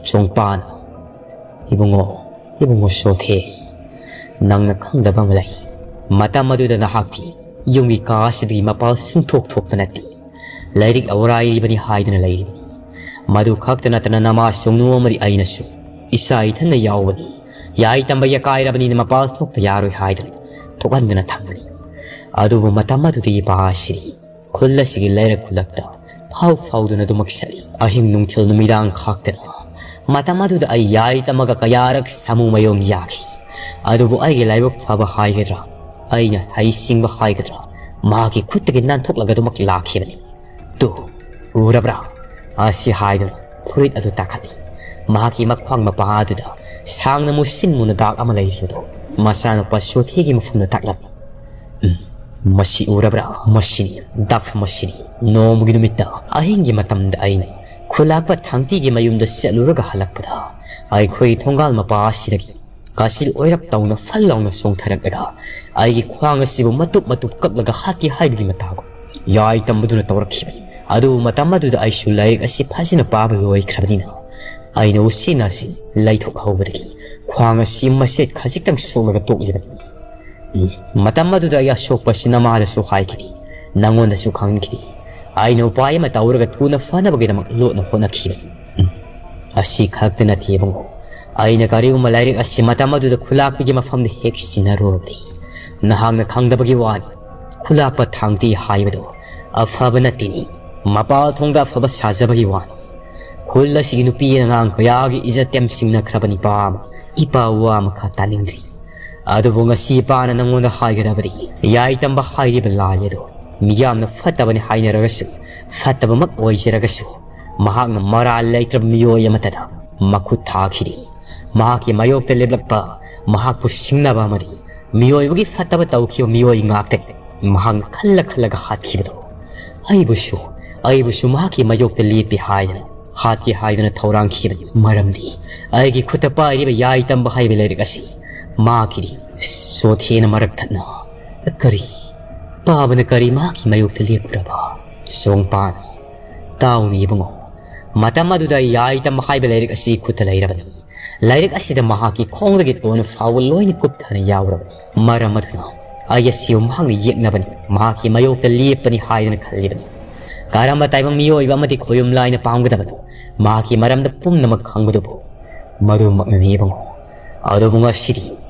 ꯆꯣꯡꯄꯥꯟ, ꯏꯕꯨꯡꯉꯣ, ꯏꯕꯨꯡꯉꯣ ꯁꯣꯊꯦ, ꯅꯪꯅ ꯈꯪꯗꯕ ꯑꯃ ꯂꯩ꯫ ꯃꯇꯝ ꯑꯗꯨꯗ ꯅꯍꯥꯛꯇꯤ ꯌꯨꯝꯒꯤ ꯀꯥ ꯑꯁꯤꯗꯒꯤ ꯃꯄꯥꯜ ꯁꯨꯡꯊꯣꯛ ꯊꯣꯛꯄ ꯅꯠꯇꯦ꯫ ꯂꯥꯏꯔꯤꯛ ꯑꯋꯥꯔꯥꯏꯔꯤꯕꯅꯤ ꯍꯥꯏꯗꯨꯅ ꯂꯩꯔꯤꯕꯅꯤ꯫ ꯃꯗꯨ ꯈꯛꯇ ꯅꯠꯇꯅ ꯅꯃꯥꯁꯨ ꯅꯣꯡꯃꯗꯤ ꯑꯩꯅꯁꯨ ꯏꯆꯥ ꯏꯊꯟꯗ ꯌꯥꯎꯕꯅꯤ, ꯌꯥꯏ ꯇꯝꯕ ꯌꯥꯀꯥꯏꯔꯕꯅꯤꯅ ꯃꯄꯥꯜ ꯊꯣꯛꯄ ꯌꯥꯔꯣꯏ ꯍꯥꯏꯗꯨꯅ ꯊꯣꯛꯍꯟꯗꯅ ꯊꯝꯕꯅꯤ꯫ ꯑꯗꯨꯕꯨ ꯃꯇꯝ ꯑꯗꯨꯗ ꯏꯄꯥ ꯑꯁꯤꯗꯤ ꯈꯨꯜ ꯑꯁꯤꯒꯤ ꯂꯩꯔꯛ ꯈꯨꯜꯂꯛꯇ ꯐꯥꯎ ꯐꯥꯎꯗꯨꯅ ꯑꯗꯨꯃꯛ ꯆꯠꯂꯤ꯫ ꯑꯍꯤꯡ ꯅꯨꯡꯊꯤꯜ ꯅꯨꯃꯤꯗꯥꯡ ꯈꯥꯛꯇꯅ꯫ ꯃꯇꯝ ꯑꯗꯨꯗ ꯑꯩ ꯌꯥꯏ ꯇꯝꯃꯒ ꯀꯌꯥꯔꯛ ꯁꯥꯃꯨ ꯃꯌꯣꯝ ꯌꯥꯈꯤ꯫ ꯑꯗꯨꯕꯨ ꯑꯩꯒꯤ ꯂꯥꯏꯕꯛ ꯐꯕ ꯍꯥꯏꯒꯗ꯭ꯔꯥ, ꯑꯩꯅ ꯍꯩꯁꯤꯡꯕ ꯍꯥꯏꯒꯗ꯭ꯔꯥ, ꯃꯍꯥꯛꯀꯤ ꯈꯨꯠꯇꯒꯤ ꯅꯥꯟꯊꯣꯛꯂꯒ ꯑꯗꯨꯃꯛ ꯂꯥꯛꯈꯤꯕꯅꯤ꯫ ꯇꯨ, ꯎꯔꯕ꯭ꯔꯥ? ꯑꯁꯤ ꯍꯥꯏꯗꯨꯅ ꯐꯨꯔꯤꯠ ꯑꯗꯨ ꯇꯥꯈꯠꯂꯤ꯫ ꯃꯍꯥꯛꯀꯤ ꯃꯈ꯭ꯋꯥꯡ ꯃꯄꯥ ꯑꯗꯨꯗ ꯁꯥꯡꯅ ꯃꯨꯁꯤꯟ ꯃꯨꯅ ꯗꯥꯛ ꯑꯃ ꯂꯩꯔꯤꯕꯗꯨ ꯃꯆꯥꯅꯨꯄꯥ ꯁꯣꯊꯤꯒꯤ ꯃꯐꯝꯗ ꯇꯥꯛꯂꯝꯃꯤ꯫ ꯎꯝ, ꯃꯁꯤ ꯎꯔꯕ꯭ꯔꯥ? ꯃꯁꯤꯅꯤ, ꯗꯥꯛꯐꯝ ꯑꯁꯤꯅꯤ꯫ ꯅꯣꯡꯃꯒꯤ ꯅꯨꯃꯤꯠꯇ ꯑꯍꯤꯡꯒꯤ ꯃꯇꯝꯗ ꯑꯩꯅ ꯈꯨꯂꯥꯛꯄ ꯊꯥꯡꯇꯤꯒꯤ ꯃꯌꯨꯝꯗ ꯆꯠꯂꯨꯔꯒ ꯍꯜꯂꯛꯄꯗ ꯑꯩꯈꯣꯏ ꯊꯣꯡꯒꯥꯜ ꯃꯄꯥ ꯑꯁꯤꯗꯒꯤ ꯀꯥꯆꯤꯜ ꯑꯣꯏꯔꯞ ꯇꯧꯅ ꯐꯜ ꯂꯥꯎꯅ ꯆꯣꯡꯊꯔꯛꯂꯒ ꯑꯩꯒꯤ ꯈ꯭ꯋꯥꯡ ꯑꯁꯤꯕꯨ ꯃꯇꯨꯞ ꯃꯇꯨꯞ ꯀꯛꯂꯒ ꯍꯥꯠꯀꯦ ꯍꯥꯏꯕꯒꯤ ꯃꯇꯥꯒꯨꯝ ꯌꯥꯏ ꯇꯝꯕꯗꯨꯅ ꯇꯧꯔꯛꯈꯤꯕꯅꯤ꯫ ꯑꯗꯨꯕꯨ ꯃꯇꯝ ꯑꯗꯨꯗ ꯑꯩꯁꯨ ꯂꯥꯏꯔꯤꯛ ꯑꯁꯤ ꯐꯖꯅ ꯄꯥꯕ ꯂꯣꯏꯈ꯭ꯔꯕꯅꯤꯅ ꯑꯩꯅ ꯎꯆꯤꯟ ꯅꯥꯆꯤꯟ ꯂꯩꯊꯣꯛꯍꯧꯕꯗꯒꯤ ꯈ꯭ꯋꯥꯡ ꯑꯁꯤ ꯃꯆꯦꯠ ꯈꯖꯤꯛꯇꯪ ꯁꯣꯛꯂꯒ ꯇꯣꯛꯂꯤꯕꯅꯤ꯫ ꯎꯝ, ꯃꯇꯝ ꯑꯗꯨꯗ ꯑꯩ ꯑꯁꯣꯛꯄ ꯑꯁꯤ ꯅꯃꯥꯗꯁꯨ ꯍꯥꯏꯈꯤꯗꯦ, ꯅꯪꯉꯣꯟꯗꯁꯨ ꯈꯪꯍꯟꯈꯤꯗꯦ꯫ ꯑꯩꯅ ꯎꯄꯥꯏ ꯑꯃ ꯇꯧꯔꯒ ꯊꯨꯅ ꯐꯅꯕꯒꯤꯗꯃꯛ ꯂꯣꯠꯅ ꯍꯣꯠꯅꯈꯤꯕꯅꯤ꯫ ꯎꯝ, ꯑꯁꯤ ꯈꯛꯇ ꯅꯠꯇꯦ ꯏꯕꯨꯡꯉꯣ, ꯑꯩꯅ ꯀꯔꯤꯒꯨꯝꯕ ꯂꯥꯏꯔꯤꯛ ꯑꯁꯤ ꯃꯇꯝ ꯑꯗꯨꯗ ꯈꯨꯂꯥꯛꯄꯤꯒꯤ ꯃꯐꯝꯗ ꯍꯦꯛ ꯁꯤꯟꯅꯔꯨꯔꯕꯗꯤ, ꯅꯍꯥꯛꯅ ꯈꯪꯗꯕꯒꯤ ꯋꯥꯅꯤ, ꯈꯨꯂꯥꯛꯄ ꯊꯥꯡꯇꯤ ꯍꯥꯏꯕꯗꯨ ꯑꯐꯕ ꯅꯠꯇꯦꯅꯤ꯫ ꯃꯄꯥꯜ ꯊꯣꯡꯗ ꯑꯐꯕ ꯁꯥꯖꯕꯒꯤ ꯋꯥꯅꯤ꯫ ꯈꯨꯜ ꯑꯁꯤꯒꯤ ꯅꯨꯄꯤ ꯑꯉꯥꯡ ꯀꯌꯥꯒꯤ ꯏꯖꯠ ꯇꯦꯝꯁꯤꯡꯅꯈ꯭ꯔꯕ ꯅꯤꯄꯥ ꯑꯃ, ꯏꯄꯥ ꯋꯥ ꯑꯃꯈꯛ ꯇꯥꯅꯤꯡꯗ꯭ꯔꯤ꯫ ꯑꯗꯨꯕꯨ ꯉꯁꯤ ꯏꯄꯥꯅ ꯅꯪꯉꯣꯟꯗ ꯍꯥꯏꯒꯗꯕꯗꯤ, ꯌꯥꯏ ꯇꯝꯕ ꯍꯥꯏꯔꯤꯕ ꯂꯥꯏ ꯑꯗꯨ ꯃꯤꯌꯥꯝꯅ ꯐꯠꯇꯕꯅꯤ ꯍꯥꯏꯅꯔꯒꯁꯨ, ꯐꯠꯇꯕꯃꯛ ꯑꯣꯏꯖꯔꯒꯁꯨ, ꯃꯍꯥꯛꯅ ꯃꯔꯥꯜ ꯂꯩꯇ꯭ꯔꯕ ꯃꯤꯑꯣꯏ ꯑꯃꯠꯇꯗ ꯃꯈꯨꯠ ꯊꯥꯈꯤꯗꯦ꯫ ꯃꯍꯥꯛꯀꯤ ꯃꯥꯌꯣꯛꯇ ꯂꯦꯞꯂꯛꯄ, ꯃꯍꯥꯛꯄꯨ ꯁꯤꯡꯅꯕ ꯑꯃꯗꯤ ꯃꯤꯑꯣꯏꯕꯒꯤ ꯐꯠꯇꯕ ꯇꯧꯈꯤꯕ ꯃꯤꯑꯣꯏ ꯉꯥꯛꯇꯅꯤ ꯃꯍꯥꯛꯅ ꯈꯜꯂ ꯈꯜꯂꯒ ꯍꯥꯠꯈꯤꯕꯗꯣ꯫ ꯑꯩꯕꯨꯁꯨ, ꯑꯩꯕꯨꯁꯨ ꯃꯍꯥꯛꯀꯤ ꯃꯥꯌꯣꯛꯇ ꯂꯦꯞꯄꯤ ꯍꯥꯏꯗꯅ, ꯍꯥꯠꯀꯦ ꯍꯥꯏꯗꯅ ꯊꯧꯔꯥꯡꯈꯤꯕꯅꯤ꯫ ꯃꯔꯝꯗꯤ ꯑꯩꯒꯤ ꯈꯨꯠꯇ ꯄꯥꯏꯔꯤꯕ ꯌꯥꯏ ꯇꯝꯕ ꯍꯥꯏꯕ ꯂꯥꯏꯔꯤꯛ ꯑꯁꯤ ꯃꯍꯥꯛꯀꯤꯗꯤ꯫ ꯁꯣꯊꯦꯅ ꯃꯔꯛ ꯊꯠꯅ, "ꯀꯔꯤ?" ꯄꯥꯕꯅ ꯀꯔꯤ ꯃꯍꯥꯛꯀꯤ ꯃꯥꯌꯣꯛꯇ ꯂꯦꯞꯄꯨꯔꯕ? ꯁꯣꯡꯄꯥꯟ, ꯇꯥꯎꯅꯤ ꯏꯕꯨꯡꯉꯣ, ꯃꯇꯝ ꯑꯗꯨꯗ ꯑꯩ ꯑꯥꯏꯇꯝ ꯍꯥꯏꯕ ꯂꯥꯏꯔꯤꯛ ꯑꯁꯤ ꯈꯨꯠꯇ ꯂꯩꯔꯕꯅꯤ꯫ ꯂꯥꯏꯔꯤꯛ ꯑꯁꯤꯗ ꯃꯍꯥꯛꯀꯤ ꯈꯣꯡꯗꯒꯤ ꯇꯣꯟ ꯐꯥꯎꯕ ꯂꯣꯏꯅ ꯀꯨꯞꯊꯅ ꯌꯥꯎꯔꯕꯅꯤ꯫ ꯃꯔꯝ ꯑꯗꯨꯅ ꯑꯩ ꯑꯁꯤꯕꯨ ꯃꯍꯥꯛꯅ ꯌꯦꯛꯅꯕꯅꯤ, ꯃꯍꯥꯛꯀꯤ ꯃꯥꯌꯣꯛꯇ ꯂꯦꯞꯄꯅꯤ ꯍꯥꯏꯗꯅ ꯈꯜꯂꯤꯕꯅꯤ꯫ ꯀꯔꯝꯕ ꯇꯥꯏꯕꯪ ꯃꯤꯑꯣꯏꯕ ꯑꯃꯗꯤ ꯈꯣꯌꯨꯝ ꯂꯥꯏꯅ ꯄꯥꯝꯒꯗꯕꯅꯣ? ꯃꯍꯥꯛꯀꯤ ꯃꯔꯝꯗ ꯄꯨꯝꯅꯃꯛ ꯈꯪꯕꯗꯨꯕꯨ꯫ ꯃꯗꯨꯃꯛꯅꯅꯤ ꯏꯕꯨꯡꯉꯣ꯫ ꯑꯗꯨꯕꯨ ꯉꯁꯤꯗꯤ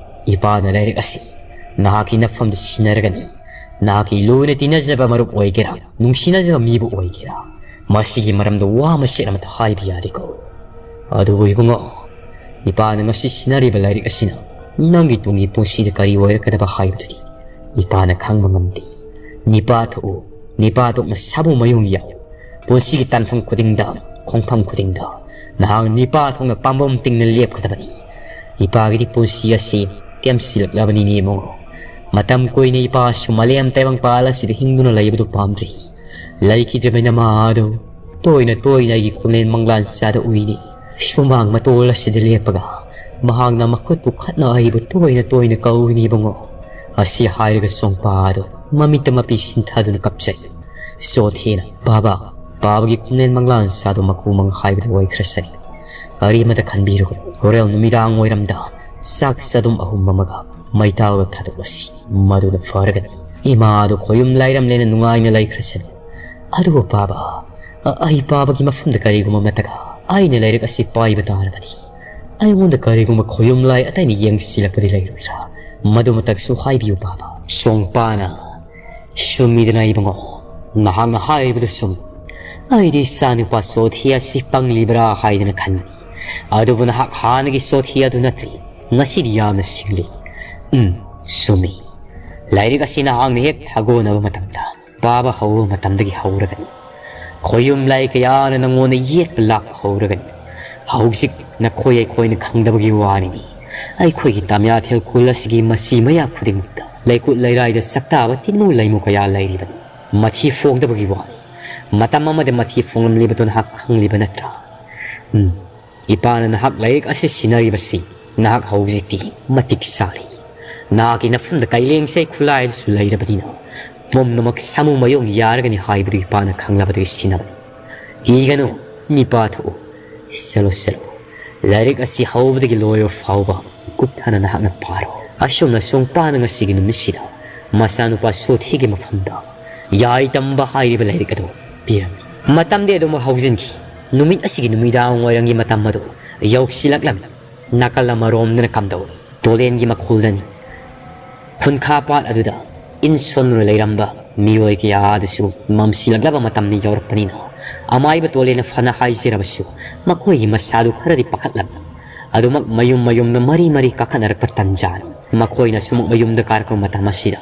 ꯏꯄꯥꯅ ꯂꯥꯏꯔꯤꯛ ꯑꯁꯤ ꯅꯍꯥꯛꯀꯤ ꯅꯐꯝꯗ ꯁꯤꯟꯅꯔꯒꯅꯤ꯫ ꯅꯍꯥꯛꯀꯤ ꯂꯨꯅ ꯇꯤꯟꯅꯖꯕ ꯃꯔꯨꯞ ꯑꯣꯏꯒꯦꯔꯥ, ꯅꯨꯡꯁꯤꯅꯖꯕ ꯃꯤꯕꯨ ꯑꯣꯏꯒꯦꯔꯥ, ꯃꯁꯤꯒꯤ ꯃꯔꯝꯗ ꯋꯥ ꯃꯆꯦꯠ ꯑꯃꯠꯇ ꯍꯥꯏꯕ ꯌꯥꯗꯦꯀꯣ꯫ ꯑꯗꯨꯕꯨ ꯏꯕꯨꯡꯉꯣ, ꯏꯄꯥꯅ ꯉꯁꯤ ꯁꯤꯟꯅꯔꯤꯕ ꯂꯥꯏꯔꯤꯛ ꯑꯁꯤꯅ ꯅꯪꯒꯤ ꯇꯨꯡꯒꯤ ꯄꯨꯟꯁꯤꯗ ꯀꯔꯤ ꯑꯣꯏꯔꯛꯀꯗꯕ ꯍꯥꯏꯕꯗꯨꯗꯤ ꯏꯄꯥꯅ ꯈꯪꯕ ꯉꯝꯗꯦ꯫ ꯅꯤꯄꯥ ꯊꯣꯛꯎ, ꯅꯤꯄꯥ ꯊꯣꯛꯅ ꯁꯥꯕꯨ ꯃꯌꯨꯡ ꯌꯥꯎ꯫ ꯄꯨꯟꯁꯤꯒꯤ ꯇꯥꯟꯐꯝ ꯈꯨꯗꯤꯡꯗ, ꯈꯣꯡꯐꯝ ꯈꯨꯗꯤꯡꯗ ꯅꯍꯥꯛ ꯅꯤꯄꯥ ꯊꯣꯛꯅ ꯄꯥꯝꯕꯣꯝ ꯇꯤꯡꯅ ꯂꯦꯞꯀꯗꯕꯅꯤ꯫ ꯏꯄꯥꯒꯤꯗꯤ ꯄꯨꯟꯁꯤ ꯑꯁꯤ ꯇꯦꯝꯁꯤꯜꯂꯛꯂꯕꯅꯤꯅꯦ ꯏꯕꯨꯡꯉꯣ꯫ ꯃꯇꯝ ꯀꯨꯏꯅ ꯏꯄꯥꯁꯨ ꯃꯥꯂꯦꯝ ꯇꯥꯏꯕꯪꯄꯥꯜ ꯑꯁꯤꯗ ꯍꯤꯡꯗꯨꯅ ꯂꯩꯕꯗꯨ ꯄꯥꯝꯗ꯭ꯔꯤ꯫ ꯂꯩꯈꯤꯗ꯭ꯔꯕꯅꯤꯅ ꯃꯥ ꯑꯗꯨ ꯇꯣꯏꯅ ꯇꯣꯏꯅ ꯑꯩꯒꯤ ꯈꯣꯡꯂꯦꯟ ꯃꯪꯂꯥꯟ ꯆꯥꯗ ꯎꯏꯅꯤ꯫ ꯁꯨꯃꯥꯡ ꯃꯇꯣꯜ ꯑꯁꯤꯗ ꯂꯦꯞꯄꯒ ꯃꯍꯥꯛꯅ ꯃꯈꯨꯠꯄꯨ ꯈꯠꯅ ꯑꯩꯕꯨ ꯇꯣꯏꯅ ꯇꯣꯏꯅ ꯀꯧꯏꯅꯤ ꯏꯕꯨꯡꯉꯣ꯫ ꯑꯁꯤ ꯍꯥꯏꯔꯒ ꯁꯣꯡꯄꯥ ꯑꯗꯨ ꯃꯃꯤꯠꯇ ꯃꯄꯤ ꯁꯤꯟꯊꯗꯨꯅ ꯀꯞꯆꯩ꯫ ꯆꯣꯊꯦꯅ ꯄꯥꯕ, ꯄꯥꯕꯒꯤ ꯈꯣꯡꯂꯦꯟ ꯃꯪꯂꯥꯟ ꯆꯥꯗꯨ ꯃꯀꯨ ꯃꯪ ꯍꯥꯏꯕꯗꯨ ꯑꯣꯏꯈ꯭ꯔꯁꯅꯤ꯫ ꯀꯔꯤꯃꯇ ꯈꯟꯕꯤꯔꯨꯒꯅꯨ꯫ ꯍꯣꯔꯦꯟ ꯅꯨꯃꯤꯗꯥꯡ ꯋꯥꯏꯔꯝꯗ ꯆꯥꯛ ꯆꯗꯨꯝ ꯑꯍꯨꯝ ꯑꯃꯒ ꯃꯩꯇꯥꯜꯗ ꯊꯥꯗꯣꯛꯂꯁꯤ꯫ ꯃꯗꯨꯅ ꯐꯔꯒꯅꯤ꯫ ꯏꯃꯥ ꯑꯗꯨ ꯈꯣꯌꯨꯝ ꯂꯥꯏꯔꯝꯂꯦꯅ ꯅꯨꯡꯉꯥꯏꯅ ꯂꯩꯈ꯭ꯔꯁꯅꯤ꯫ ꯑꯗꯨꯕꯨ ꯄꯥꯕ, ꯑ-, ꯑꯩ ꯄꯥꯕꯒꯤ ꯃꯐꯝꯗ ꯀꯔꯤꯒꯨꯝꯕ ꯑꯃꯠꯇꯒ ꯑꯩꯅ ꯂꯥꯏꯔꯤꯛ ꯑꯁꯤ ꯄꯥꯏꯕ ꯇꯥꯔꯕꯗꯤ, ꯑꯩꯉꯣꯟꯗ ꯀꯔꯤꯒꯨꯝꯕ ꯈꯣꯌꯨꯝ ꯂꯥꯏ ꯑꯇꯩꯅ ꯌꯦꯡꯁꯤꯜꯂꯛꯄꯗꯤ ꯂꯩꯔꯣꯏꯗ꯭ꯔꯥ? ꯃꯗꯨꯃꯇꯛꯁꯨ ꯍꯥꯏꯕꯤꯌꯨ ꯄꯥꯕ꯫ ꯁꯣꯡꯄꯥꯅ, ꯆꯨꯝꯃꯤꯗꯅ ꯏꯕꯨꯡꯉꯣ, ꯅꯍꯥꯛꯅ ꯍꯥꯏꯔꯤꯕꯗꯨ ꯆꯨꯝꯃꯤ꯫ ꯑꯩꯗꯤ ꯏꯆꯥꯅꯨꯄꯥ ꯆꯣꯊꯦ ꯑꯁꯤ ꯄꯪꯂꯤꯕ꯭ꯔꯥ ꯍꯥꯏꯗꯅ ꯈꯟꯕꯅꯤ꯫ ꯑꯗꯨꯕꯨ ꯅꯍꯥꯛ ꯍꯥꯟꯅꯒꯤ ꯆꯣꯊꯦ ꯑꯗꯨ ꯅꯠꯇ꯭ꯔꯤ꯫ ꯉꯁꯤꯗꯤ ꯌꯥꯝꯅ ꯁꯤꯡꯂꯤ꯫ ꯎꯝ, ꯆꯨꯝꯃꯤ꯫ ꯂꯥꯏꯔꯤꯛ ꯑꯁꯤ ꯅꯍꯥꯛꯅ ꯍꯦꯛ ꯊꯥꯒꯣꯟꯅꯕ ꯃꯇꯝꯗ, ꯄꯥꯕ ꯍꯧꯕ ꯃꯇꯝꯗꯒꯤ ꯍꯧꯔꯒꯅꯤ꯫ ꯈꯣꯌꯨꯝ ꯂꯥꯏ ꯀꯌꯥꯅ ꯅꯪꯉꯣꯟꯗ ꯌꯦꯠꯄ ꯂꯥꯛꯄ ꯍꯧꯔꯒꯅꯤ꯫ ꯍꯧꯖꯤꯛ ꯅꯈꯣꯏ ꯑꯩꯈꯣꯏꯅ ꯈꯪꯗꯕꯒꯤ ꯋꯥꯅꯤꯅꯤ꯫ ꯑꯩꯈꯣꯏꯒꯤ ꯇꯥꯃꯤꯌꯥꯊꯦꯜ ꯈꯨꯜ ꯑꯁꯤꯒꯤ ꯃꯆꯤ ꯃꯌꯥ ꯈꯨꯗꯤꯡꯃꯛꯇ ꯂꯩꯀꯨꯠ ꯂꯩꯔꯥꯏꯗ ꯁꯛꯇꯥꯕ ꯇꯤꯟꯃꯨ ꯂꯩꯃꯨ ꯀꯌꯥ ꯂꯩꯔꯤꯕꯅꯤ꯫ ꯃꯊꯤ ꯐꯣꯡꯗꯕꯒꯤ ꯋꯥꯅꯤ꯫ ꯃꯇꯝ ꯑꯃꯗ ꯃꯊꯤ ꯐꯣꯡꯂꯝꯂꯤꯕꯗꯨ ꯅꯍꯥꯛ ꯈꯪꯂꯤꯕ ꯅꯠꯇ꯭ꯔꯥ? ꯎꯝ꯫ ꯏꯄꯥꯅ ꯅꯍꯥꯛ ꯂꯥꯏꯔꯤꯛ ꯑꯁꯤ ꯁꯤꯟꯅꯔꯤꯕꯁꯤ ꯅꯍꯥꯛ ꯍꯧꯖꯤꯛꯇꯤ ꯃꯇꯤꯛ ꯆꯥꯔꯦ꯫ ꯅꯍꯥꯛꯀꯤ ꯅꯐꯝꯗ ꯀꯩꯂꯦꯡꯁꯩ ꯈꯨꯠꯂꯥꯏꯗꯨꯁꯨ ꯂꯩꯔꯕꯅꯤꯅ ꯄꯨꯝꯅꯃꯛ ꯁꯥꯃꯨ ꯃꯌꯣꯡ ꯌꯥꯔꯒꯅꯤ ꯍꯥꯏꯕꯗꯨ ꯏꯄꯥꯅ ꯈꯪꯂꯕꯗꯒꯤ ꯁꯤꯟꯅꯕꯅꯤ꯫ ꯀꯤꯒꯅꯨ, ꯃꯤꯄꯥ ꯊꯣꯛꯎ꯫ ꯆꯠꯂꯣ, ꯆꯠꯂꯣ꯫ ꯂꯥꯏꯔꯤꯛ ꯑꯁꯤ ꯍꯧꯕꯗꯒꯤ ꯂꯣꯏꯕ ꯐꯥꯎꯕ ꯀꯨꯞꯊꯅ ꯅꯍꯥꯛꯅ ꯄꯥꯔꯣ꯫ ꯑꯁꯨꯝꯅ ꯁꯣꯡꯄꯥꯅ ꯉꯁꯤꯒꯤ ꯅꯨꯃꯤꯠꯁꯤꯗ ꯃꯆꯥꯅꯨꯄꯥ ꯁꯣꯊꯤꯒꯤ ꯃꯐꯝꯗ ꯌꯥꯏ ꯇꯝꯕ ꯍꯥꯏꯔꯤꯕ ꯂꯥꯏꯔꯤꯛ ꯑꯗꯨ ꯄꯤꯔꯝꯃꯤ꯫ ꯃꯇꯝꯗꯤ ꯑꯗꯨꯃꯛ ꯍꯧꯖꯤꯟꯈꯤ꯫ ꯅꯨꯃꯤꯠ ꯑꯁꯤꯒꯤ ꯅꯨꯃꯤꯗꯥꯡ ꯋꯥꯏꯔꯝꯒꯤ ꯃꯇꯝ ꯑꯗꯨ ꯌꯧꯁꯤꯜꯂꯛꯂꯝꯃꯤ꯫ ꯅꯥꯀꯜ ꯑꯃꯔꯣꯝꯗꯅ ꯀꯝꯗꯧꯔꯤ? ꯇꯣꯂꯦꯟꯒꯤ ꯃꯈꯣꯜꯗꯅꯤ꯫ ꯈꯨꯟꯈꯥ ꯄꯥꯠ ꯑꯗꯨꯗ ꯏꯟ ꯁꯣꯟꯗꯨꯅ ꯂꯩꯔꯝꯕ ꯃꯤꯑꯣꯏ ꯀꯌꯥ ꯑꯗꯨꯁꯨ ꯃꯝꯁꯤꯜꯂꯛꯂꯕ ꯃꯇꯝꯅ ꯌꯧꯔꯛꯄꯅꯤꯅ, ꯑꯃꯥꯏꯕ ꯇꯣꯂꯦꯟꯅ ꯐꯅ ꯍꯥꯏꯖꯔꯕꯁꯨ ꯃꯈꯣꯏꯒꯤ ꯃꯁꯥꯗꯨ ꯈꯔꯗꯤ ꯄꯥꯈꯠꯂꯝꯃꯤ꯫ ꯑꯗꯨꯃꯛ ꯃꯌꯨꯝ ꯃꯌꯨꯝꯗ ꯃꯔꯤ ꯃꯔꯤ ꯀꯥꯈꯠꯅꯔꯛꯄ ꯇꯟꯖꯥꯅꯤ꯫ ꯃꯈꯣꯏꯅ ꯁꯨꯃꯛ ꯃꯌꯨꯝꯗ ꯀꯥꯔꯛꯄ ꯃꯇꯝ ꯑꯁꯤꯗ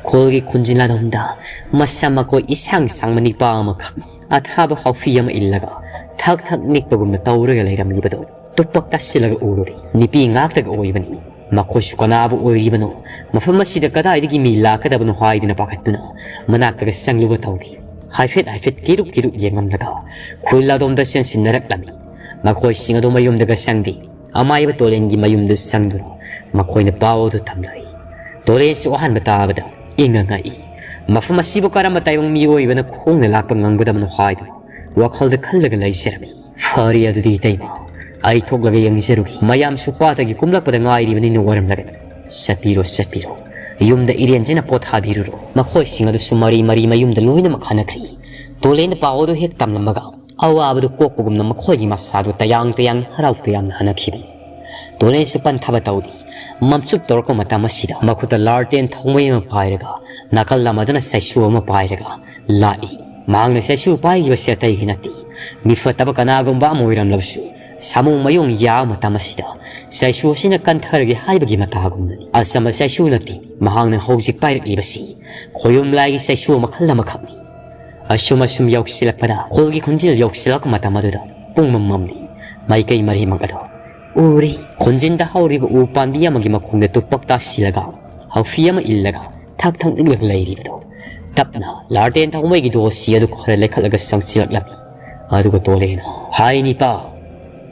ꯈꯨꯜꯒꯤ ꯈꯨꯟꯖꯤꯟ ꯑꯗꯣꯝꯗ ꯃꯁꯝ ꯃꯀꯣꯏ ꯏꯁꯥꯡ ꯁꯥꯡꯕ ꯅꯤꯄꯥ ꯑꯃꯈꯛ ꯑꯊꯥꯕ ꯍꯥꯎꯐꯤ ꯑꯃ ꯏꯜꯂꯒ ꯊꯛ ꯊꯛ ꯅꯤꯛꯄꯒꯨꯝꯅ ꯇꯧꯔꯒ ꯂꯩꯔꯝꯂꯤꯕꯗꯨ ꯇꯨꯞꯄꯛ ꯇꯥꯁꯤꯜꯂꯒ ꯎꯔꯨꯔꯦ꯫ ꯅꯨꯄꯤ ꯉꯥꯛꯇꯒ ꯑꯣꯏꯕꯅꯤ꯫ ꯃꯈꯣꯏꯁꯨ ꯀꯅꯥꯕꯨ ꯑꯣꯏꯔꯤꯕꯅꯣ, ꯃꯐꯝ ꯑꯁꯤꯗ ꯀꯗꯥꯏꯗꯒꯤ ꯃꯤ ꯂꯥꯛꯀꯗꯕꯅꯣ ꯍꯥꯏꯗꯨꯅ ꯄꯥꯈꯠꯇꯨꯅ ꯃꯅꯥꯛꯇꯒ ꯆꯪꯂꯨꯕ ꯇꯧꯗꯦ꯫ ꯍꯥꯏꯐꯦꯠ ꯍꯥꯏꯐꯦꯠ ꯀꯤꯔꯨꯛ ꯀꯤꯔꯨꯛ ꯌꯦꯡꯂꯝꯂꯒ ꯈꯨꯜ ꯑꯗꯣꯝꯗ ꯆꯦꯟꯁꯤꯟꯅꯔꯛꯂꯝꯃꯤ꯫ ꯃꯈꯣꯏꯁꯤꯡ ꯑꯗꯨ ꯃꯌꯨꯝꯗꯒ ꯆꯪꯗꯦ꯫ ꯑꯃꯥꯏꯕ ꯇꯣꯂꯦꯟꯒꯤ ꯃꯌꯨꯝꯗ ꯆꯪꯗꯨꯅ ꯃꯈꯣꯏꯅ ꯄꯥꯎ ꯑꯗꯨ ꯇꯝꯂꯛꯏ꯫ ꯇꯣꯂꯦꯟꯁꯨ ꯑꯍꯥꯟꯕ ꯇꯥꯕꯗ ꯏꯪꯉ ꯉꯛꯏ꯫ ꯃꯐꯝ ꯑꯁꯤꯕꯨ ꯀꯔꯝꯕ ꯇꯥꯏꯕꯪ ꯃꯤꯑꯣꯏꯕꯅ ꯈꯣꯡꯅ ꯂꯥꯛꯄ ꯉꯝꯒꯗꯕꯅꯣ ꯍꯥꯏꯗꯨꯅ ꯋꯥꯈꯜꯗ ꯈꯜꯂꯒ ꯂꯩꯖꯔꯝꯃꯤ꯫ ꯐꯔꯦ ꯑꯗꯨꯗꯤ ꯏꯇꯩꯃ, ꯑꯩ ꯊꯣꯛꯂꯒ ꯌꯦꯡꯖꯔꯨꯒꯦ꯫ ꯃꯌꯥꯝꯁꯨ ꯄꯥꯠꯇꯒꯤ ꯀꯨꯝꯂꯛꯄꯗ ꯉꯥꯏꯔꯤꯕꯅꯤꯅ ꯋꯥꯔꯝꯂꯒꯅꯤ꯫ ꯆꯠꯄꯤꯔꯣ, ꯆꯠꯄꯤꯔꯣ꯫ ꯌꯨꯝꯗ ꯏꯔꯦꯟꯖꯅ ꯄꯣꯊꯥꯕꯤꯔꯨꯔꯣ꯫ ꯃꯈꯣꯏꯁꯤꯡ ꯑꯗꯨꯁꯨ ꯃꯔꯤ ꯃꯔꯤ ꯃꯌꯨꯝꯗ ꯂꯣꯏꯅꯃꯛ ꯍꯟꯅꯈ꯭ꯔꯤ꯫ ꯇꯣꯂꯦꯟꯅ ꯄꯥꯎ ꯑꯗꯨ ꯍꯦꯛ ꯇꯝꯂꯝꯕꯒ ꯑꯋꯥꯕꯗꯨ ꯀꯣꯛꯄꯒꯨꯝꯅ ꯃꯈꯣꯏꯒꯤ ꯃꯁꯥꯗꯨ ꯇꯌꯥꯡ ꯇꯌꯥꯡ ꯍꯔꯥꯎ ꯇꯌꯥꯝꯅ ꯍꯟꯅꯈꯤꯕꯅꯤ꯫ ꯇꯣꯂꯦꯟꯁꯨ ꯄꯟꯊꯕ ꯇꯧꯗꯦ꯫ ꯃꯝꯆꯨꯞ ꯇꯧꯔꯛꯄ ꯃꯇꯝ ꯑꯁꯤꯗ ꯃꯈꯨꯠꯇ ꯂꯥꯔꯇꯦꯟ ꯊꯧꯃꯩ ꯑꯃ ꯄꯥꯏꯔꯒ, ꯅꯥꯀꯜ ꯑꯃꯗꯅ ꯆꯩꯁꯨ ꯑꯃ ꯄꯥꯏꯔꯒ ꯂꯥꯛꯏ꯫ ꯃꯍꯥꯛꯅ ꯆꯩꯁꯨ ꯄꯥꯏꯔꯤꯕꯁꯤ ꯑꯇꯩꯒꯤ ꯅꯠꯇꯦ, ꯃꯤ ꯐꯠꯇꯕ ꯀꯅꯥꯒꯨꯝꯕ ꯑꯃ ꯑꯣꯏꯔꯝꯂꯕꯁꯨ ꯁꯥꯃꯨ ꯃꯌꯣꯡ ꯌꯥꯕ ꯃꯇꯝ ꯑꯁꯤꯗ ꯆꯩꯁꯨ ꯑꯁꯤꯅ ꯀꯟꯊꯔꯒꯦ ꯍꯥꯏꯕꯒꯤ ꯃꯇꯥꯒꯨꯝꯅꯅꯤ꯫ ꯑꯆꯝꯕ ꯆꯩꯁꯨ ꯅꯠꯇꯦ ꯃꯍꯥꯛꯅ ꯍꯧꯖꯤꯛ ꯄꯥꯏꯔꯛꯂꯤꯕꯁꯤ, ꯈꯣꯌꯨꯝ ꯂꯥꯏꯒꯤ ꯆꯩꯁꯨ ꯃꯈꯜ ꯑꯃꯈꯛꯅꯤ꯫ ꯑꯁꯨꯝ ꯑꯁꯨꯝ ꯌꯧꯁꯤꯜꯂꯛꯄꯗ ꯈꯨꯜꯒꯤ ꯈꯨꯟꯖꯤꯜ ꯌꯧꯁꯤꯜꯂꯛꯄ ꯃꯇꯝ ꯑꯗꯨꯗ ꯄꯨꯡꯃꯝ ꯃꯝꯂꯤ꯫ ꯃꯥꯏꯀꯩ ꯃꯔꯤꯃꯛ ꯑꯗꯨ ꯎꯔꯤ꯫ ꯈꯨꯟꯖꯤꯟꯗ ꯍꯧꯔꯤꯕ ꯎ ꯄꯥꯝꯕꯤ ꯑꯃꯒꯤ ꯃꯈꯣꯡꯗ ꯇꯨꯞꯄꯛ ꯇꯥꯁꯤꯜꯂꯒ ꯍꯥꯎꯐꯤ ꯑꯃ ꯏꯜꯂꯒ ꯊꯛ ꯊꯛ ꯅꯤꯛꯂꯒ ꯂꯩꯔꯤꯕꯗꯨ꯫ ꯇꯞꯅ ꯂꯥꯔꯇꯦꯟ ꯊꯧꯃꯩꯒꯤ ꯗꯣꯁꯤ ꯑꯗꯨ ꯈꯔ ꯂꯩꯈꯠꯂꯒ ꯆꯪꯁꯤꯜꯂꯛꯂꯝꯃꯤ꯫ ꯑꯗꯨꯒ ꯇꯣꯂꯦꯅ, "ꯍꯥꯏ ꯅꯤꯄꯥ,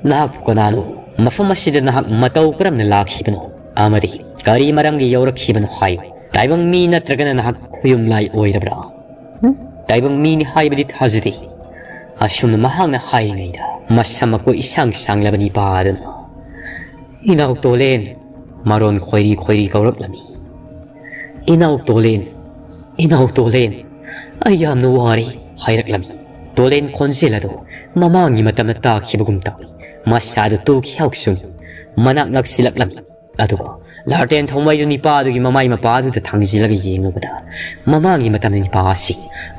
ꯅꯍꯥꯛꯄꯨ ꯀꯅꯥꯅꯣ? ꯃꯐꯝ ꯑꯁꯤꯗ ꯅꯍꯥꯛ ꯃꯇꯧ ꯀꯔꯝꯅ ꯂꯥꯛꯈꯤꯕꯅꯣ? ꯑꯃꯗꯤ ꯀꯔꯤ ꯃꯔꯝꯒꯤ ꯌꯧꯔꯛꯈꯤꯕꯅꯣ ꯍꯥꯏꯌꯨ꯫ "ꯇꯥꯏꯕꯪ ꯃꯤ ꯅꯠꯇ꯭ꯔꯒꯅ ꯅꯍꯥꯛ ꯈꯨꯌꯨꯝ ꯂꯥꯏ ꯑꯣꯏꯔꯕ꯭ꯔꯥ?" "ꯎꯝ, ꯇꯥꯏꯕꯪ ꯃꯤꯅꯤ ꯍꯥꯏꯕꯗꯤ ꯊꯥꯖꯗꯦ"꯫ ꯑꯁꯨꯝꯅ ꯃꯍꯥꯛꯅ ꯍꯥꯏꯔꯤꯉꯩꯗ, ꯃꯁꯝ ꯃꯀꯣꯏ ꯏꯁꯥꯡ ꯁꯥꯡꯂꯕ ꯅꯤꯄꯥ ꯑꯗꯨꯅ, "ꯏꯅꯥꯎ ꯇꯣꯂꯦꯟ", ꯃꯔꯣꯟ ꯈꯣꯏꯔꯤ ꯈꯣꯏꯔꯤ ꯀꯧꯔꯛꯂꯝꯃꯤ꯫ "ꯏꯅꯥꯎ ꯇꯣꯂꯦꯟ, ꯏꯅꯥꯎ ꯇꯣꯂꯦꯟ, ꯑꯩ ꯌꯥꯝꯅ ꯋꯥꯔꯦ" ꯍꯥꯏꯔꯛꯂꯝꯃꯤ꯫ ꯇꯣꯂꯦꯟ ꯈꯣꯟꯖꯦꯜ ꯑꯗꯨ ꯃꯃꯥꯡꯒꯤ ꯃꯇꯝꯗ ꯇꯥꯈꯤꯕꯒꯨꯝ ꯇꯧꯏ꯫ ꯃꯁꯥꯗꯨ ꯇꯨꯈꯤ ꯍꯥꯎꯁꯨꯝ ꯃꯅꯥꯛ ꯅꯛꯁꯤꯜꯂꯛꯂꯝꯃꯤ꯫ ꯑꯗꯨꯒ ꯂꯥꯔꯇꯦꯟ ꯊꯧꯃꯩꯗꯨ ꯅꯤꯄꯥ ꯑꯗꯨꯒꯤ ꯃꯃꯥꯏ ꯃꯄꯥ ꯑꯗꯨꯗ ꯊꯥꯡꯖꯤꯜꯂꯒ ꯌꯦꯡꯂꯨꯕꯗ, ꯃꯃꯥꯡꯒꯤ ꯃꯇꯝꯗ ꯅꯤꯄꯥ ꯑꯁꯤ